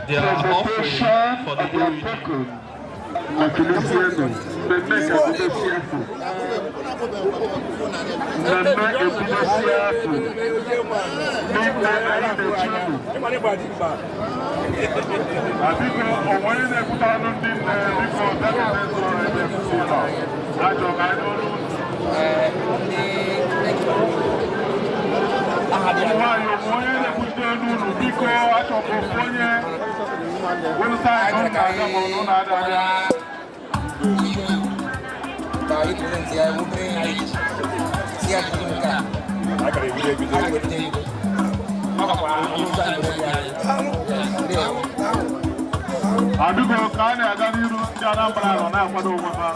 their offering Presentation for the of their Igwe. token. Akilisienu, mmemme ka ebidosi afọ. Mmemme ebidosi afọ. N'ikpe anyị na-eche unu. Abiko onwe onye na-ekwute ọnụ ndị nne biko depụta sọrọ ebe ekwusi nọ achọ ka anyị n'olu ụmụ nwaanyị onwe onye na-ekwute ọnụ unu biko achọ ka ofu onye welụta anyị na ụnụ na-aga ma ụnụ na-ada abịa. Abiko ka a na-aga n'iru ndị Anambra nọ na-akwado onwe ha.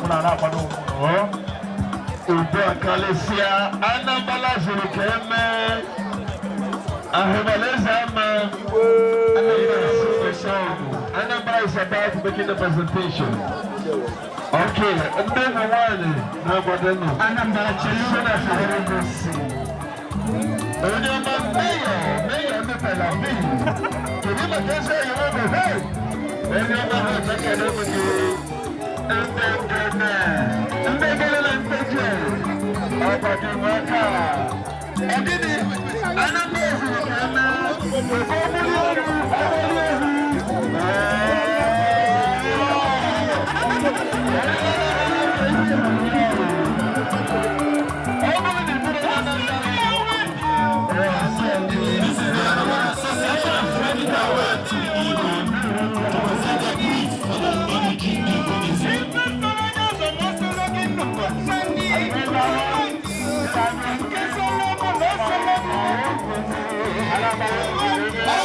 Unu na-akwado onwe unu. Ugbu a karịsịa Anambra zuru ka emee Ahụbaleze ama Anambra is about making the presentation. Okay, ndị ụmụ nwanyị na-akwado nọ. Anambra chelu na Sahara. Onye ọma mayor, mayor ndị Tel Aviv. Kedu maka ezi oyi bụ hey? Onye ọma ha ekele m gị. Ndị ngene, ndị gene na nteje. Ọgbadị m aka. Ọ gịnị? Anambra zuru ka emee. Ọ bụrụ elu, ọ bụrụ elu. Alabama.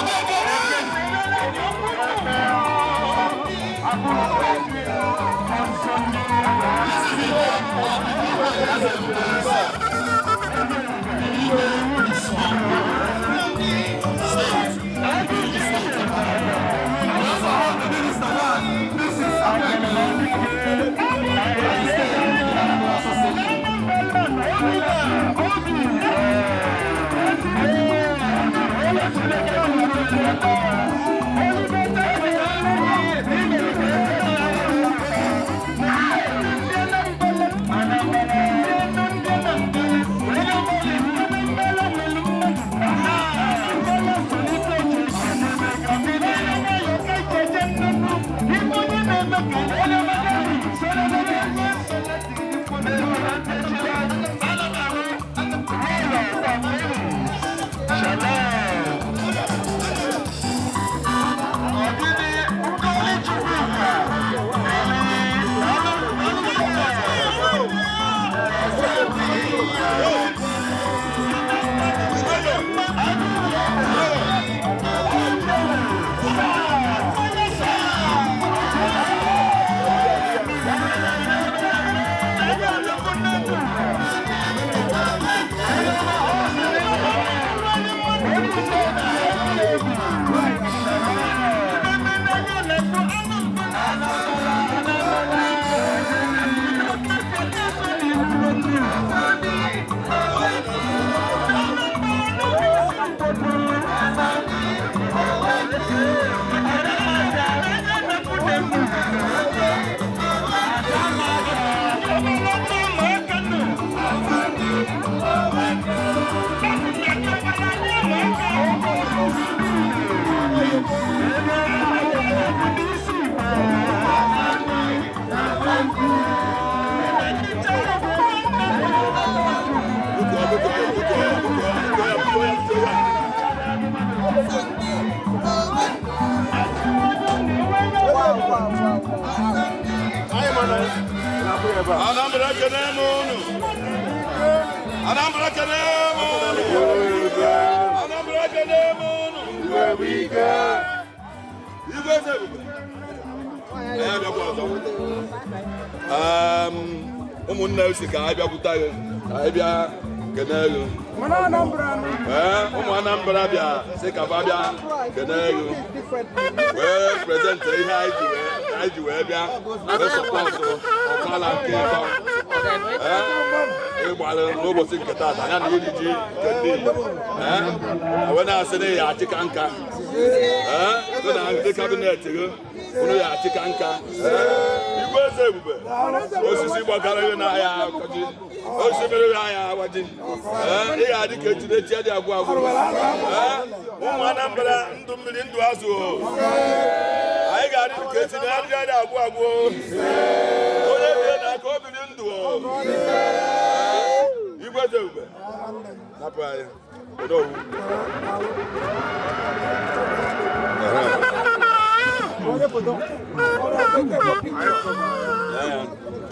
Anambra kene m unu. Anambra kene m unu. Anambra kene m unu. Igwe eze ebube. Anyị abịakwa ọzọ. Ụmụnne si ka anyị bịakwute gị, ka anyị bịa kene gị. Ee, ụmụ Anambra bịa sị ka fa bịa kene gị. Wee present ihe anyị ji wee bịa wee support ọfala nke ịtọ. Ee, ịgbalị n'ụbọchị nke taata ya na iri ji nke ndị Igbo. Ee, wee na-asị na ya achị ka nka. Ee, gị na ndị cabinet gị unu ya achị ka nka. Igwe eze ebube, osisi gbakara gị n'ahịa akọji, osisi mere gị ahịa agbaji. Ee, ị ga-adị ka echi n'echi adị agwụ agwụ. Ee, ụmụ Anambra ndụ mmiri ndụ azụ o. Anyị ga-adị ka echi na adịghị adị agwụ agwụ. Onye bie n'aka o biri ndụ o. Igwe eze ebube, napụ anyị. Kedu owu?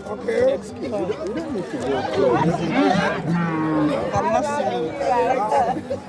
Okay. Excuse me. You don't need to go. I'm not seeing it.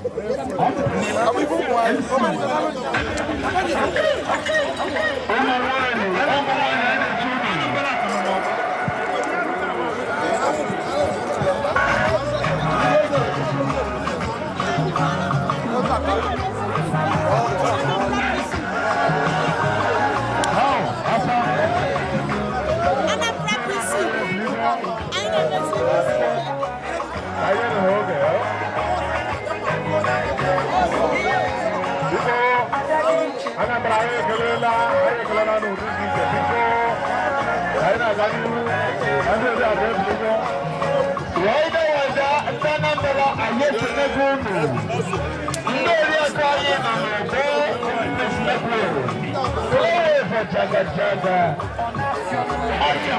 Anambra anyị ekelela n'ụdị dị iche biko anyị na-aga n'ihu ndị ode abụọ ebido Waida waida ndị Anambra anyị ekelego unu. Ndị oriakụ anyị nọ n'ọgbọ esimekwu. Ewe jaga jaga. Ọya.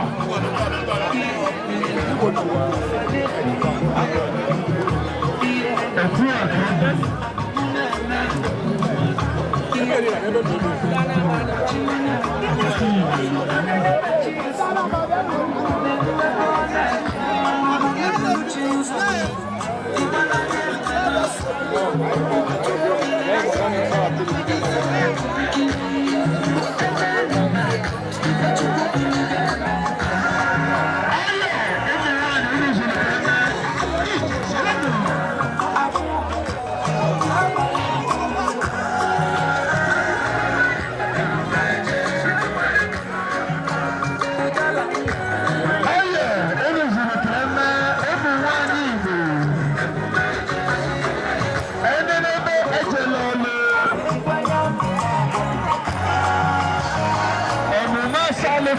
Etu a ka ọ dị.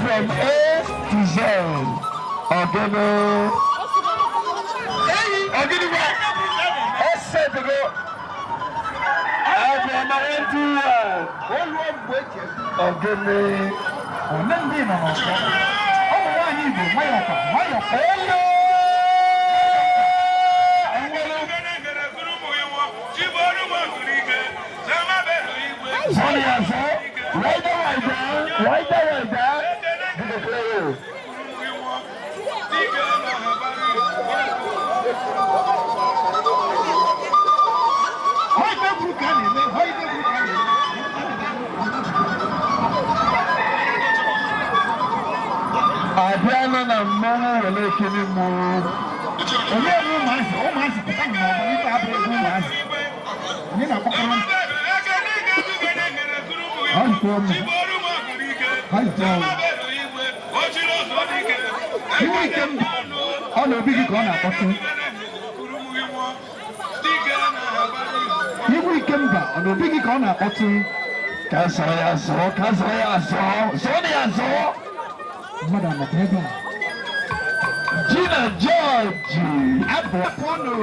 From A to Z. Ogene. Ogene wa. Ose dogo. Abụ ndị Ogene. Ole ndị nọ n'ọgbọ? Ụmụ nwaanyị Igbo nwayọkwa nwayọkwa. Elo. Zọrọ ya zọ. Waida waida. Waida waida. Abịala na mmanwụ were ekele mmọnwụ. Olee ebe ụmụazị pụta n'ọgbọ ife abụghị ebe ụmụazị. Onye na-akpọkọrọ m? Ha jikọọ m. Ha jikọọ m. Iwe ike m ọ na-obi gị ka ọ na-akpọtụ. Iwe ike mba ọ na-obi gị ka ọ na-akpọtụ. Ka zọọ ya zọọ, ka zọọ ya zọọ, zọọ ya zọọ. Mmadụ anọkwa ebe a. Gina George Abụ pọnụ.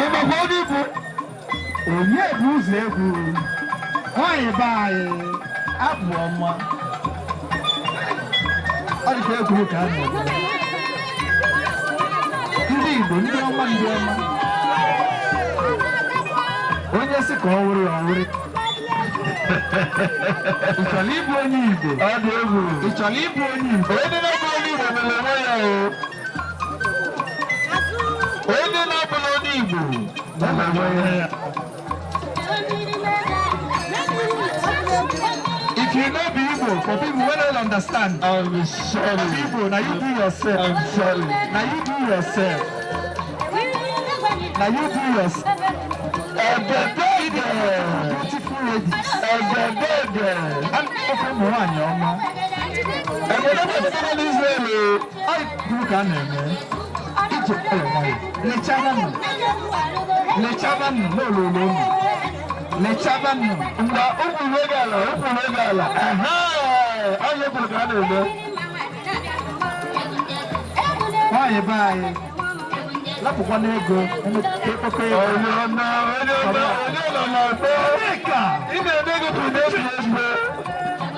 Ịmakwa onye bụ Onye bụ ụzọ egwu? Nwaanyị be anyị abụ ọma. Ọ dịka egwu ka a na-eme. Ndị Igbo ndị ọma ndị ọma. Onye sị ka ọ wụrụ ya ọ wụrụ. Ị chọrọ ịbụ onye Igbo? Ọ dị egwu. Ị chọrọ ịbụ onye Igbo? Onye na-abụ onye Igbo mere onwe ya o. Onye na-abụla onye Igbo mere onwe ya. If you no be Igbo, for people wey no understand, I'm sorry. Igbo, na you do yourself. I'm sorry. Na you do yourself. Na you do yourself. Ẹ̀gẹ̀dẹ̀gẹ̀. Beautiful ladies. Ẹ̀gẹ̀dẹ̀gẹ̀. Ofe ụmụ nwaanyị ọma. Ẹ̀gẹ̀dẹ̀gẹ̀ ti dé n'Israel o. Ọ kwuru ka a na-eme. Ije nwayọ nwayọ. Lechaba nụ. Lechaba nụ n'ololo unu. Lechaba nụ. Mgbe ụkwụ ruo gị ala, ụkwụ ruo gị ala. Ọ ihe kwuru ka a na-eme. Nwaanyị be anyị. Lapụkwana ego. Ekpokọ ego. Onye ọma, onye ọma, onye nọ n'ọgbọ. Onyeka. Ị na-eme ego pụrụ na-ebi ezigbo.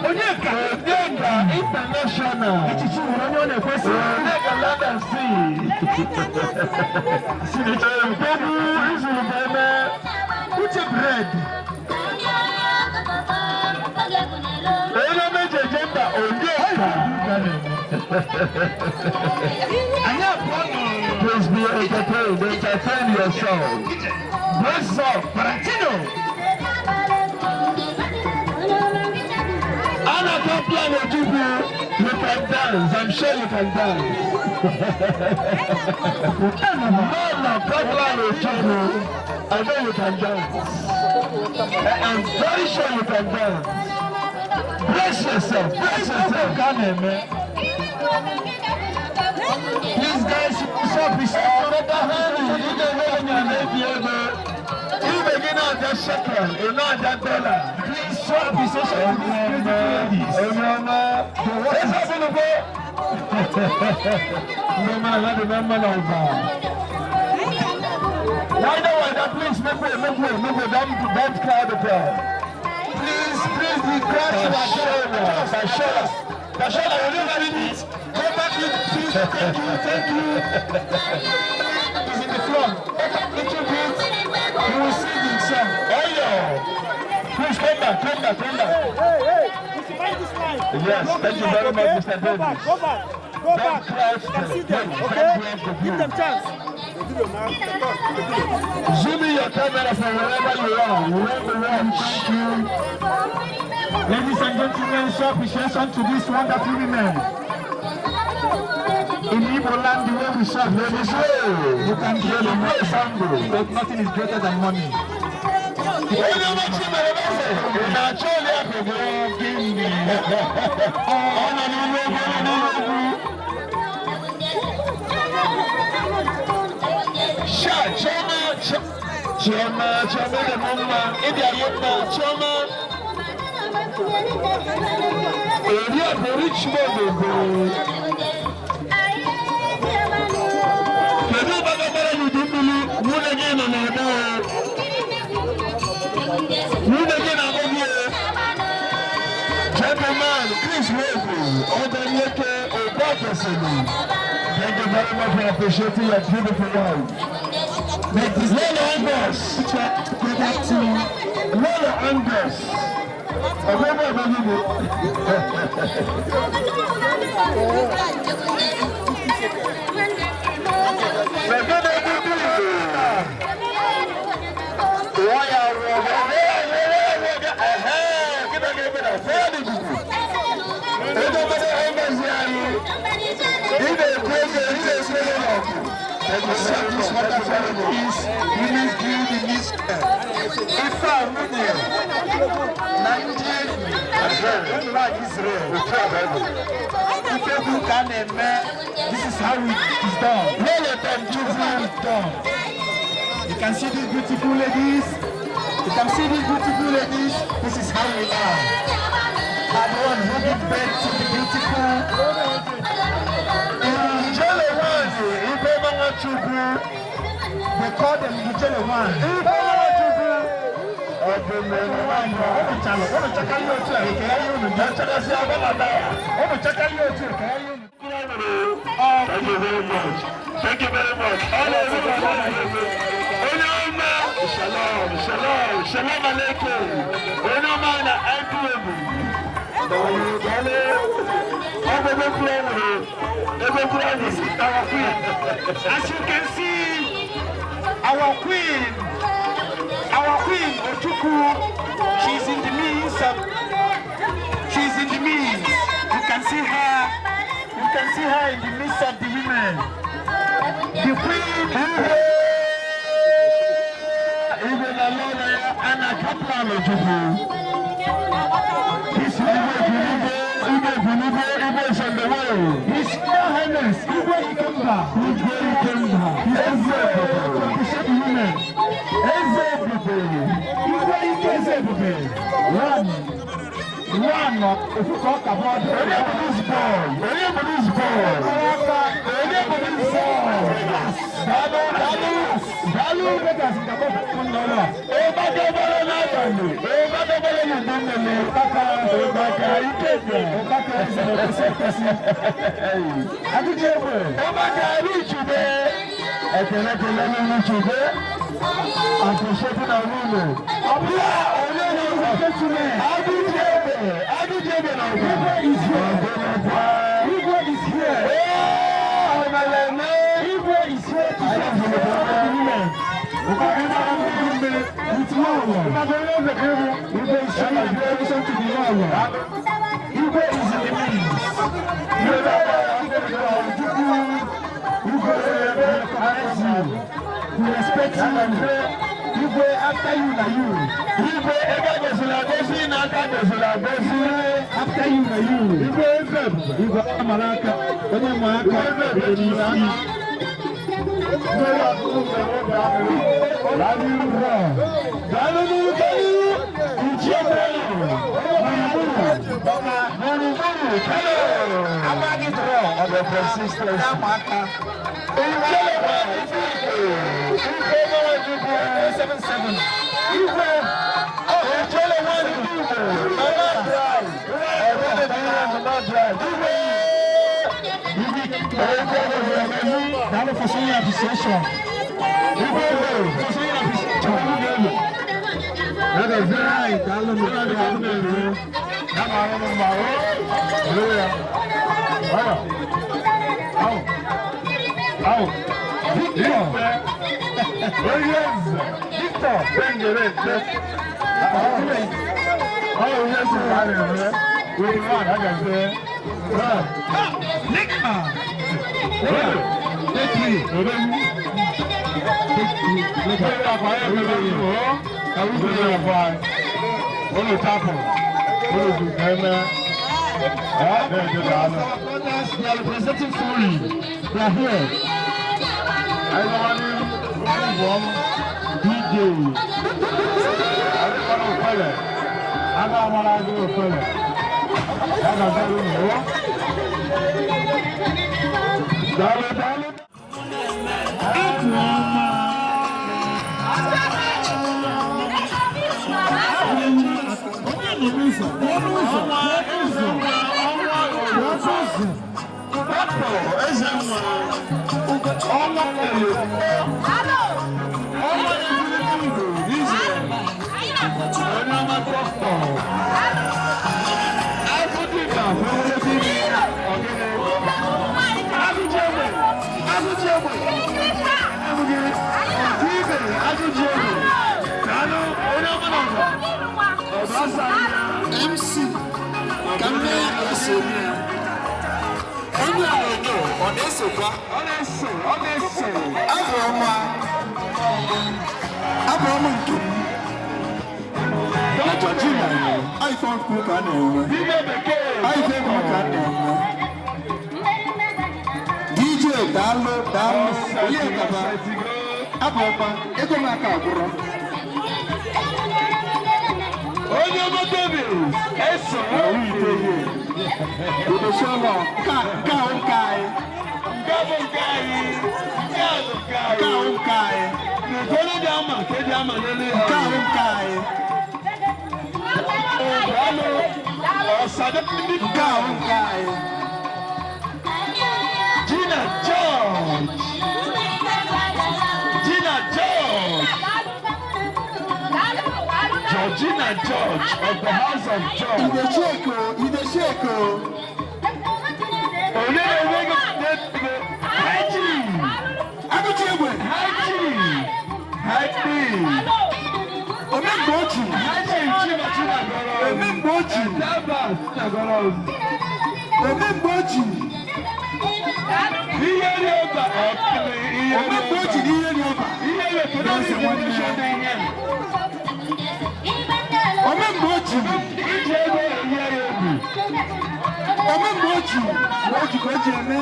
Onyeka. Onyeka International. Echichi nwere onye ọ na-ekwesị. Onyeka Land and Sea. Mkpegbu izuru ka eme. Uche bread. Onye mejeje mba, Onyeka. Anyị abụọ nọ. Please be entertained, entertain yourself. Brace up. Valentino. Anna Kaplan Ojukwu, you can dance. I'm sure you can dance. Nana Kaplan Ojukwu, I know you can dance. I'm very sure you can dance. Brace yourself, brace yourself. Ka a na-eme. Please guys, show appreciation. Emeka Henry, ị ga-enwe onye na-ebi ego. Ibe gị na-aja shekel, ị na-aja dollar. Please show appreciation to these beautiful ladies. Onye ọma. Eze ọbụlụgbo. Ndị ọma na dị na mma na ụba. Wider, wider, please, make way, make way, make way. Don't crowd the crowd. Please, please, the crowd should Fashola, Fashola, Fashola, you don't have it. Go back, please. Thank you, thank you. It's in the front. Little bit, you will see the song. Oyo. Please come back, come back, come back. Hey, hey, we should mind this line. Yes, thank you very much, Mr. Go back, Davis. go back, go Don't back. crouch You can see them, them. okay? Don't block the Give them view. chance. Zoom in your camera from wherever you are. We want to watch. Thank you. Ladies and gentlemen, show appreciation to these wonderful women. In Igbo land, the way we show appreciation, you can hear the money, but nothing is greater than money. Onye ọma Chimere Eze, ị na-achọ oliakụ gị? Ọ nọ n'ihu egwu, ọ nọ n'ihu egwu. Sha, Chioma, Chioma, Chioma dị m mma, ị bịara mma, Chioma. Oriakụ Richmond Ogoro. Kedu ụbaka gbara n'udu mmiri nwunye gị nọ n'ọgbọ o? Nwunye gị na-akpọ gị o. Gentleman, please wait. Ọgọ nwoke Ogbafesili. Thank you very much for appreciating your beautiful wife. Lola Angus. Lola Angus. Ọgbẹ́gbẹ́ ọgbẹ́gbẹ́. This wonderful ladies, women's guild in Israel. Ife a nwunye na ndị enyi ụmụ Israel. Ife egwu ka a na-eme. This is how it is done. This is how it's done. You can see these beautiful ladies. You can see these beautiful ladies. This is how we are. Are the one who give birth to the beautiful. Ijele nwanyị, Ifeoma Nwachukwu. They call them Ijele nwanyị. Ifeoma Nwachukwu. Ọdụm Unu chalụ, unu chakali otu a, ekele ihe unu dị. Echekasị abalata. Unu chakali otu a, ekele ihe unu. Thank you very much. Thank you very much. All over the Onye ọma. Shalom, shalom. Shalom Aleichem. Onye ọma na IPOB. Daalụ, daalụ. Our queen. As you can see, our queen Ochuku, she's in the midst of, she's in the midst. You can see her, you can see her in the midst of the women. The queen. Igwe na lọlọ ya Anna Kaplan Ojukwu. His Igwe Igwe Igwe is on the way. His Royal Highness Igwe Ikemba. Igwe Ikemba. Eze Ebube. Appreciate the women. Eze Ebube. Igwe Ike Eze Ebube. One. One. Ofu ka ọ ka bụ ọdụ. Onye bụ this boy? Onye bụ this boy? Onye bụ this boy? Daalụ, daalụ, daalụ. Vegas nke abụọ bụ nnọrọ. Ụbaka n'abalị, ụbaka gbara n'udu mmiri, ụbaka Ikemba. Ụbaka eze na-ekwesị ekwesị. Agụji egbe. Ụbaka Arichube. Ekele ekele n'Arichube. Appreciating our women. Ọbụla onye na-eze Gentlemen. Agụji egbe, Agụji egbe na ọgụ. Igwe is here. Igwe is here. Ee, ọmaleme. Igwe is here to serve the women. With love. Igwe is showing appreciation to the love. Igwe is in the midst. Igwe recognize you. We respect you. Igwe after you na you. Igwe ebe gosiri agosi na aka gosiri agosi. After you na you. Igwe eze ebube. Igwe amara aka. Onye ma aka. Bido n'isi. Daalụ n'ihu n'ihu. Ichie Bello. Gburugburu Kano. Of the consistency. Ijele Igwe Nwachukwu 77. Igwe Ijele Nwachukwu. Mama Drive. Mama Drive. Igwe. Daalụ for showing appreciation. Igwe. For showing appreciation. Right, daalụ nụ. Victor. Victor. Oh, yes, we want, I can say. Nick. Take three. Take three. Brothers, they are representing fully. They are here. DJ. MC ka mme ya ka esi eme ya. Onye onyonyo ọ na-esokwa? Ọ na-eso. Abụrụ m nke m. Dr. Gina. iPhone kwuru ka a na-enwe. Dibịa bekee. iPhone kwuru ka a na-enwe. DJ daalụ daalụ onye gaba. Abụọkwa ego m aka agwụrụ. Onye ọma David eso. Udosolo nke ahụ nke anyị. Nke bụ nke anyị. Nke a bụ nke anyị. Nke ahụ nke anyị. Nke onye dị ama nke dị ama n'elu ya. Nke ahụ nke anyị. Daalụ. Ọsadebe ndị Nke ahụ nke anyị. Gina George. Gina George. Obinna George of the House of George. You dey shake o, you dey shake o. Onye na-enwe ego ego Haji. Agụchi egbe. Haji. Haji. Omemgbe ochi. Haji Chima Chinagoro. Omemgbe ochi. Daba Chinagoro. Omemgbe ochi. Ihe ri ọba ọkịrị ihe ri ọba. Omemgbe ochi na ihe ri ọba. Ihe ri ọba na ihe ri Omemgbe ochi. Iji ego eyi ya egwu. Omemgbe ochi. Ochi ka o ji eme.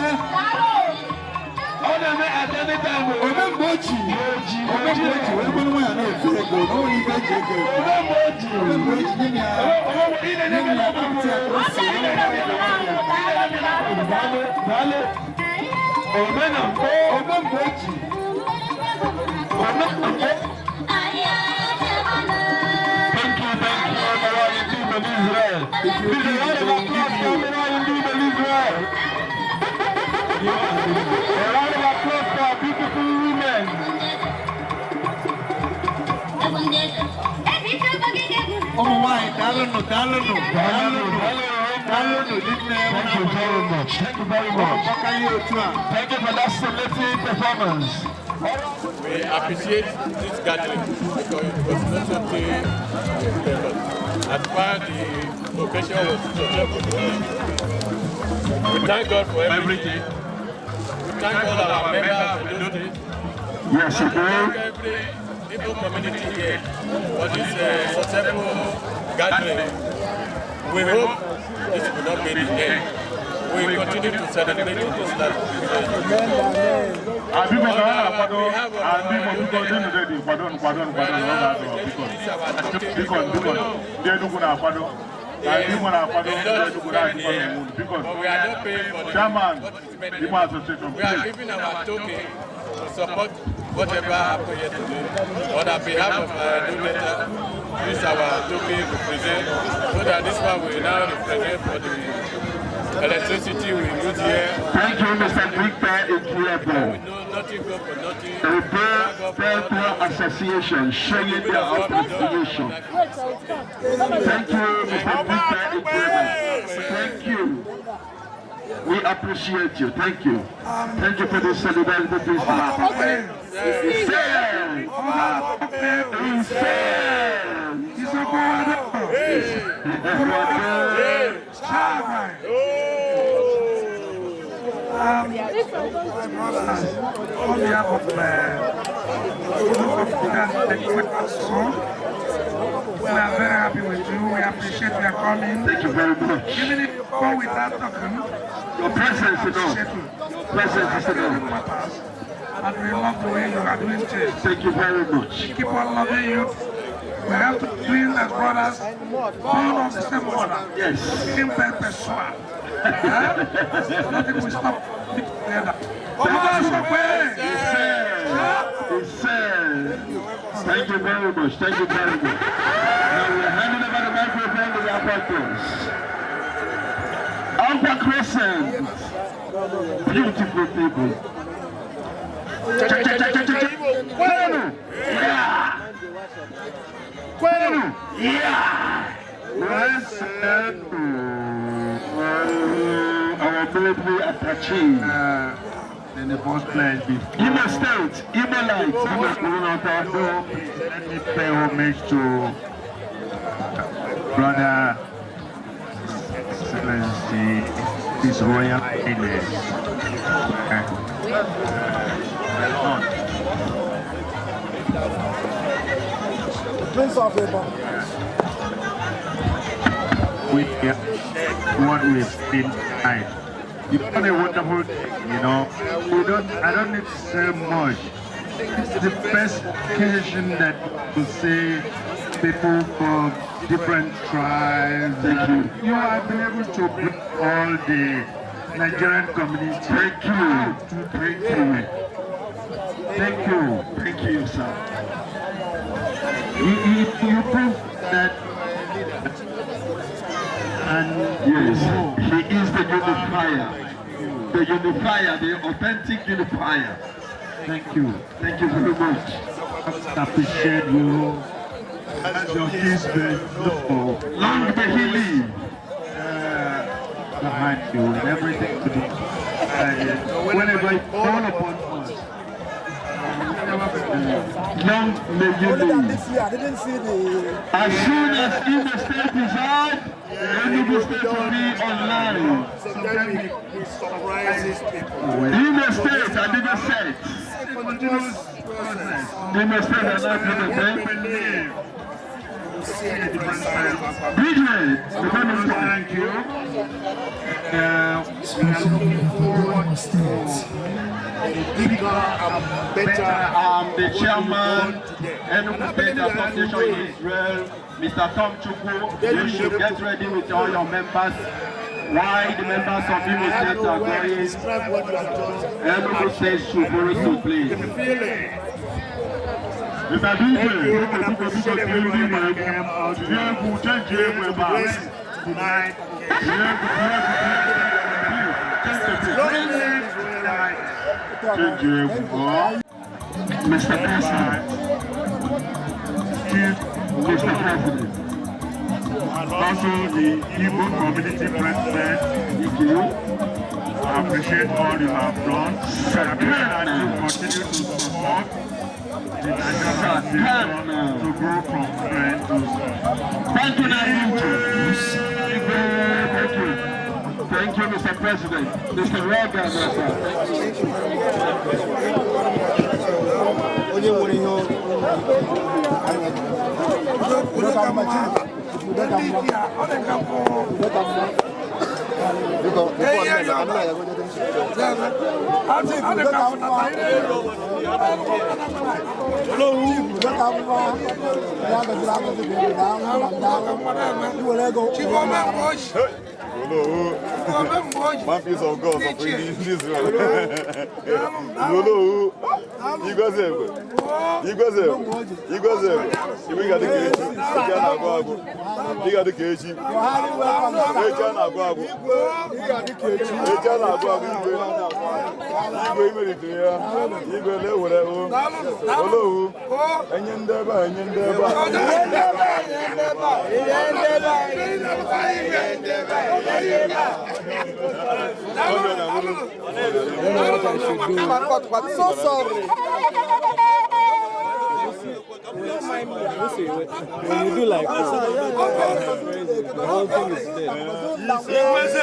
Ọ na-eme at any time. Omemgbe ochi. Omemgbe ochi wee bụrụ nwa ya na-efu ego na o nwere ife eji ego efu. Omemgbe ochi. Omemgbe ochi nye m ya. Nye m ya apụtị ya ka o si. Omemgbe ochi. Omemgbe Thank you, thank you, Israel. Please, a round of applause for Honorable Israel. A round of applause for our beautiful women. Ụmụ nwanyị daalụnụ daalụnụ daalụnụ daalụnụ nne. Thank you very much. Thank you very much. Ọkpọka ihe otu a. Thank you for that selective performance. We appreciate this gathering because it was not something we as far the occasion was successful. We thank God for everything. We thank all our members of the state. Yes, we thank every Igbo community here for this successful gathering. We hope this will not be the end. We continue to celebrate in this land. Biko ka ha na-akwado biko biko ndị nụ ready kwado kwado kwado ọ ga-adọ biko biko biko ndị Enugu na-akwado na ndị Imo na-akwado ndị Enugu na-ajụkwa n'onwe unu biko chairman Igbo Association We are please. giving our token to support whatever happened here today. On behalf of our new leader, this our token represent, so that this one will now represent for the electricity we use here. Thank you, Mr. Victor Ikiebo. Nothing go for nothing. Ebe Welfare Association showing their appreciation. Thank you, Mr. Victor Ikiebo. Thank you. We appreciate you. Thank you. Thank you for this solidarity this My brothers, on behalf of we are very happy with you. We appreciate your coming. Thank you very much. Even if you go without talking, your presence is enough. Presence is enough. And we love the way you are doing things. Thank you very much. We keep on loving you. We have to clean as brothers, born of the same mother. Yes. Same purpose. Nothing will stop together. Thank you very much. Thank you very much. Now we are handing over the microphone to the apostles. Alpha Crescent. Beautiful people. Cha cha cha cha cha cha. Kwenu. Yeah. Kwenu. Yeah. Yes. Our military attaché. In the first place, Imo State, Imo Light, Imo let me pay homage to Brother Excellency, His Royal Highness. Prince of Ebo. We what we've been tonight. You've done a wonderful thing, you know. We don't I don't need to say much. It's the best occasion that to see people from different tribes. Thank you. You have been able to bring all the Nigerian community. Thank you. Thank you. Thank you. Thank you, sir. You prove that and yes, he is the unifier. The unifier, the authentic unifier. Thank you. Thank you very much. I appreciate you. As your kids may know, long may he live behind you and everything to do. Whenever you call upon us, long may you Only that live. this year, I didn't see the. As soon as Imo State is out, Enugu State will be online. Sometimes we surprises people. Imo State, I didn't say. Imo State are not going to pay. DJ, the government, thank you. We are looking forward to bigger and better. I'm the chairman, Enugu State Association in Israel, Mr. Tom Chukwu. You should get ready with all your members. Why the members of Imo State are going? Describe what you have done. Enugu State should follow suit, please. Mr. DJ, Thank you, and appreciate everybody that came out tonight. Mr. President, Mr. President, Also the Igbo community president, I appreciate all you have done. I pray that you continue to support the Nigerian nation to grow from strength to strength. Thank you, Thank you. Thank you, Mr. President. Mr. Reagan, sir. Onye nwere ihe udo ka mma, Chief. Udo ka mma. Udo ka mma. Biko, before I'm not going to Chief, udo ka mma. Chief, udo ka mma. Ya gọziri agọzi bụ obodo ahụ na ndị iwere ego. Man piece of God of Israel. Olówu, Igweze, Igweze, Igweze, Igwe ga dị ka echi, echi a na-agụ agụ, ị ga dị ka echi, echi a na-agụ agụ, echi a na-agụ agụ igwe, igwe imeritere ya, igwe na-ewere o, Olówu, enye ndị ebe a, enye ndị ebe a. I'm so sorry. When you do like this, the whole thing is dead.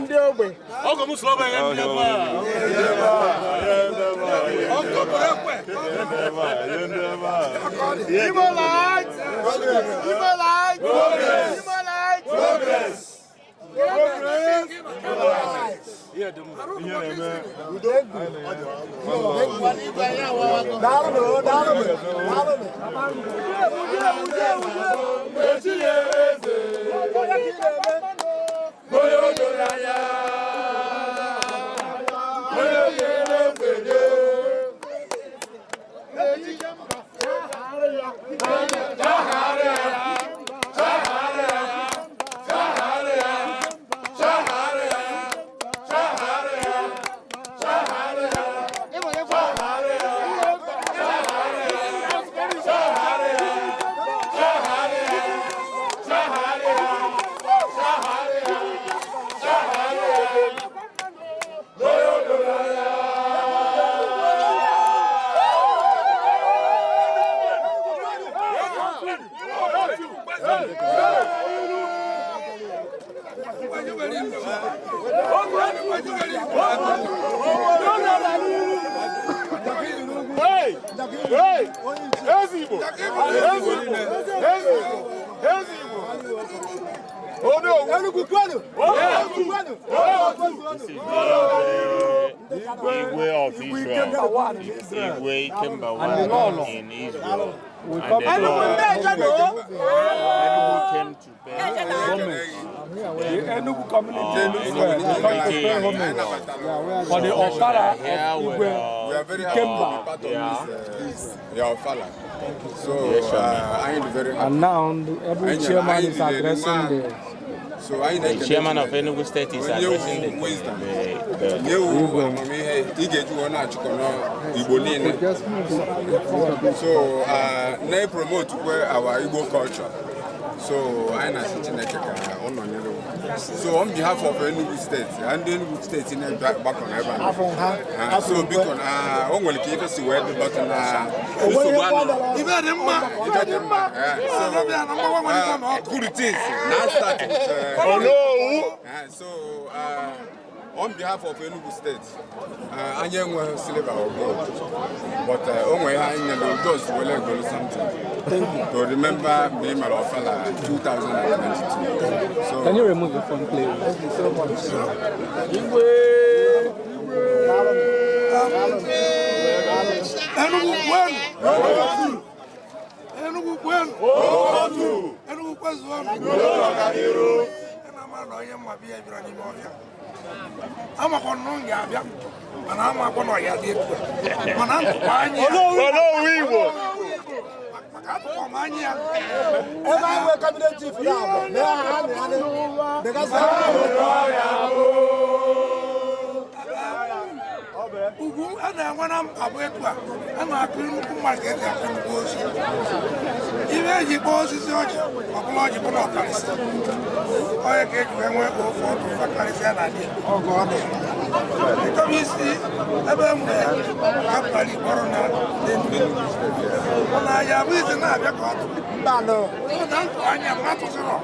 Ndị ogbe. Igbo light! Igbo light! Progress! Igbo light! Progress! Progress! Igwe of Israel, Igwe Ikemba in Israel. And the Enugu came to pay homage. The Enugu community in Israel come to pay homage for the Ofala of Igwe Ikemba. Yeah, Ofala. So I am very happy. And now every chairman is addressing the So anyị The na-ekele chairman of Chineke. Enugu State is Onye addressing wu wisdom, the nye wu amamihe ị ga-eji wee na-achịkọ n'Igbo niile. So na-promote kwe our Igbo culture. So anyị na-asị Chineke ka ọ nọnyere wu. So on behalf of Enugu State, ndị Enugu State na-agbakọ n'ebe a. Afọ ha, Ah, so biko na o nwere ka ife si wee dị, but na nsogbu anọ. Ife dị mma. Ife dị mma. Eh, so good things na start with Onowu. So on behalf of Enugu State, anyị enweghị silver or gold, but o nwere ihe anyị nyere, just were goro something to remember mgbe ị mere Ọfala 2022. So Can you remove your phone, please? Thank you so much. Enugu kwenu. Enugu kwenu. Enugu kwezuonu. Ena ama na onye mma bịa bịara n'ime ọhịa. Amakwa na ọ ga-abịa, mana amakwa na ọ ya dị etu a. Mana ntụkwa anya ya. Onowu Igbo. Maka atụkwa m anya ya. Ebe anyị nwee cabinet chief ya bụ na ha na ha because Ugwu a na-enwe na mkpa bụ etu a a na-akụ nnukwu mmadụ ka esi akụ nnukwu osisi. Ihe eji kpọọ osisi ọjị ọbụla ọjị bụ na ọkarịsị onye ka eji wee nwee ofe ọdụ fakarịsịa na dị ọgụ ọdụ ịkọba isi ebe e nwere kapịtal ikpọrọ na mana ya abụ isi na-abịa ka ọ dụ mbanụ na ntụ anya mmadụ sịrọ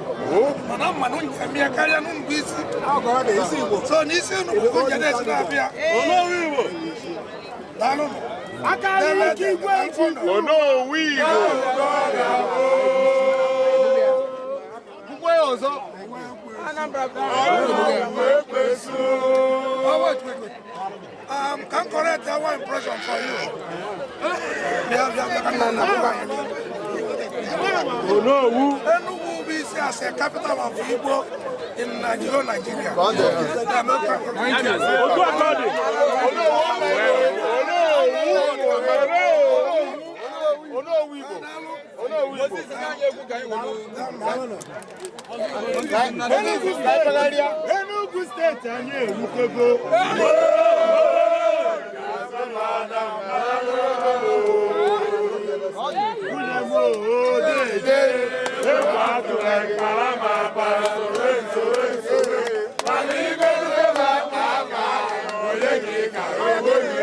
mana mmanụ njem ya karịa n'ngwa isi ọgụ ọdụ isi Igbo. So n'isi nnukwu ka njem esi na-abịa. Onowu Igbo. Daalụnụ. Onowu Igbo. Mgbe ọzọ. Oh, wait, wait, wait. Can correct that one impression for you. Yeah, yeah, yeah. Onowu. Enugu bụ isi as a capital of Igbo in Nigeria. Nigeria. Otu aka ọ dị. Onowu Igbo. Onowu Igbo. Enugu State anyị erutego. Nwunye m oo deede, egwu atụrụ ekpara ma bara sore sore sore. Mana imerute m aka aka, onye gị ka ogbo gị.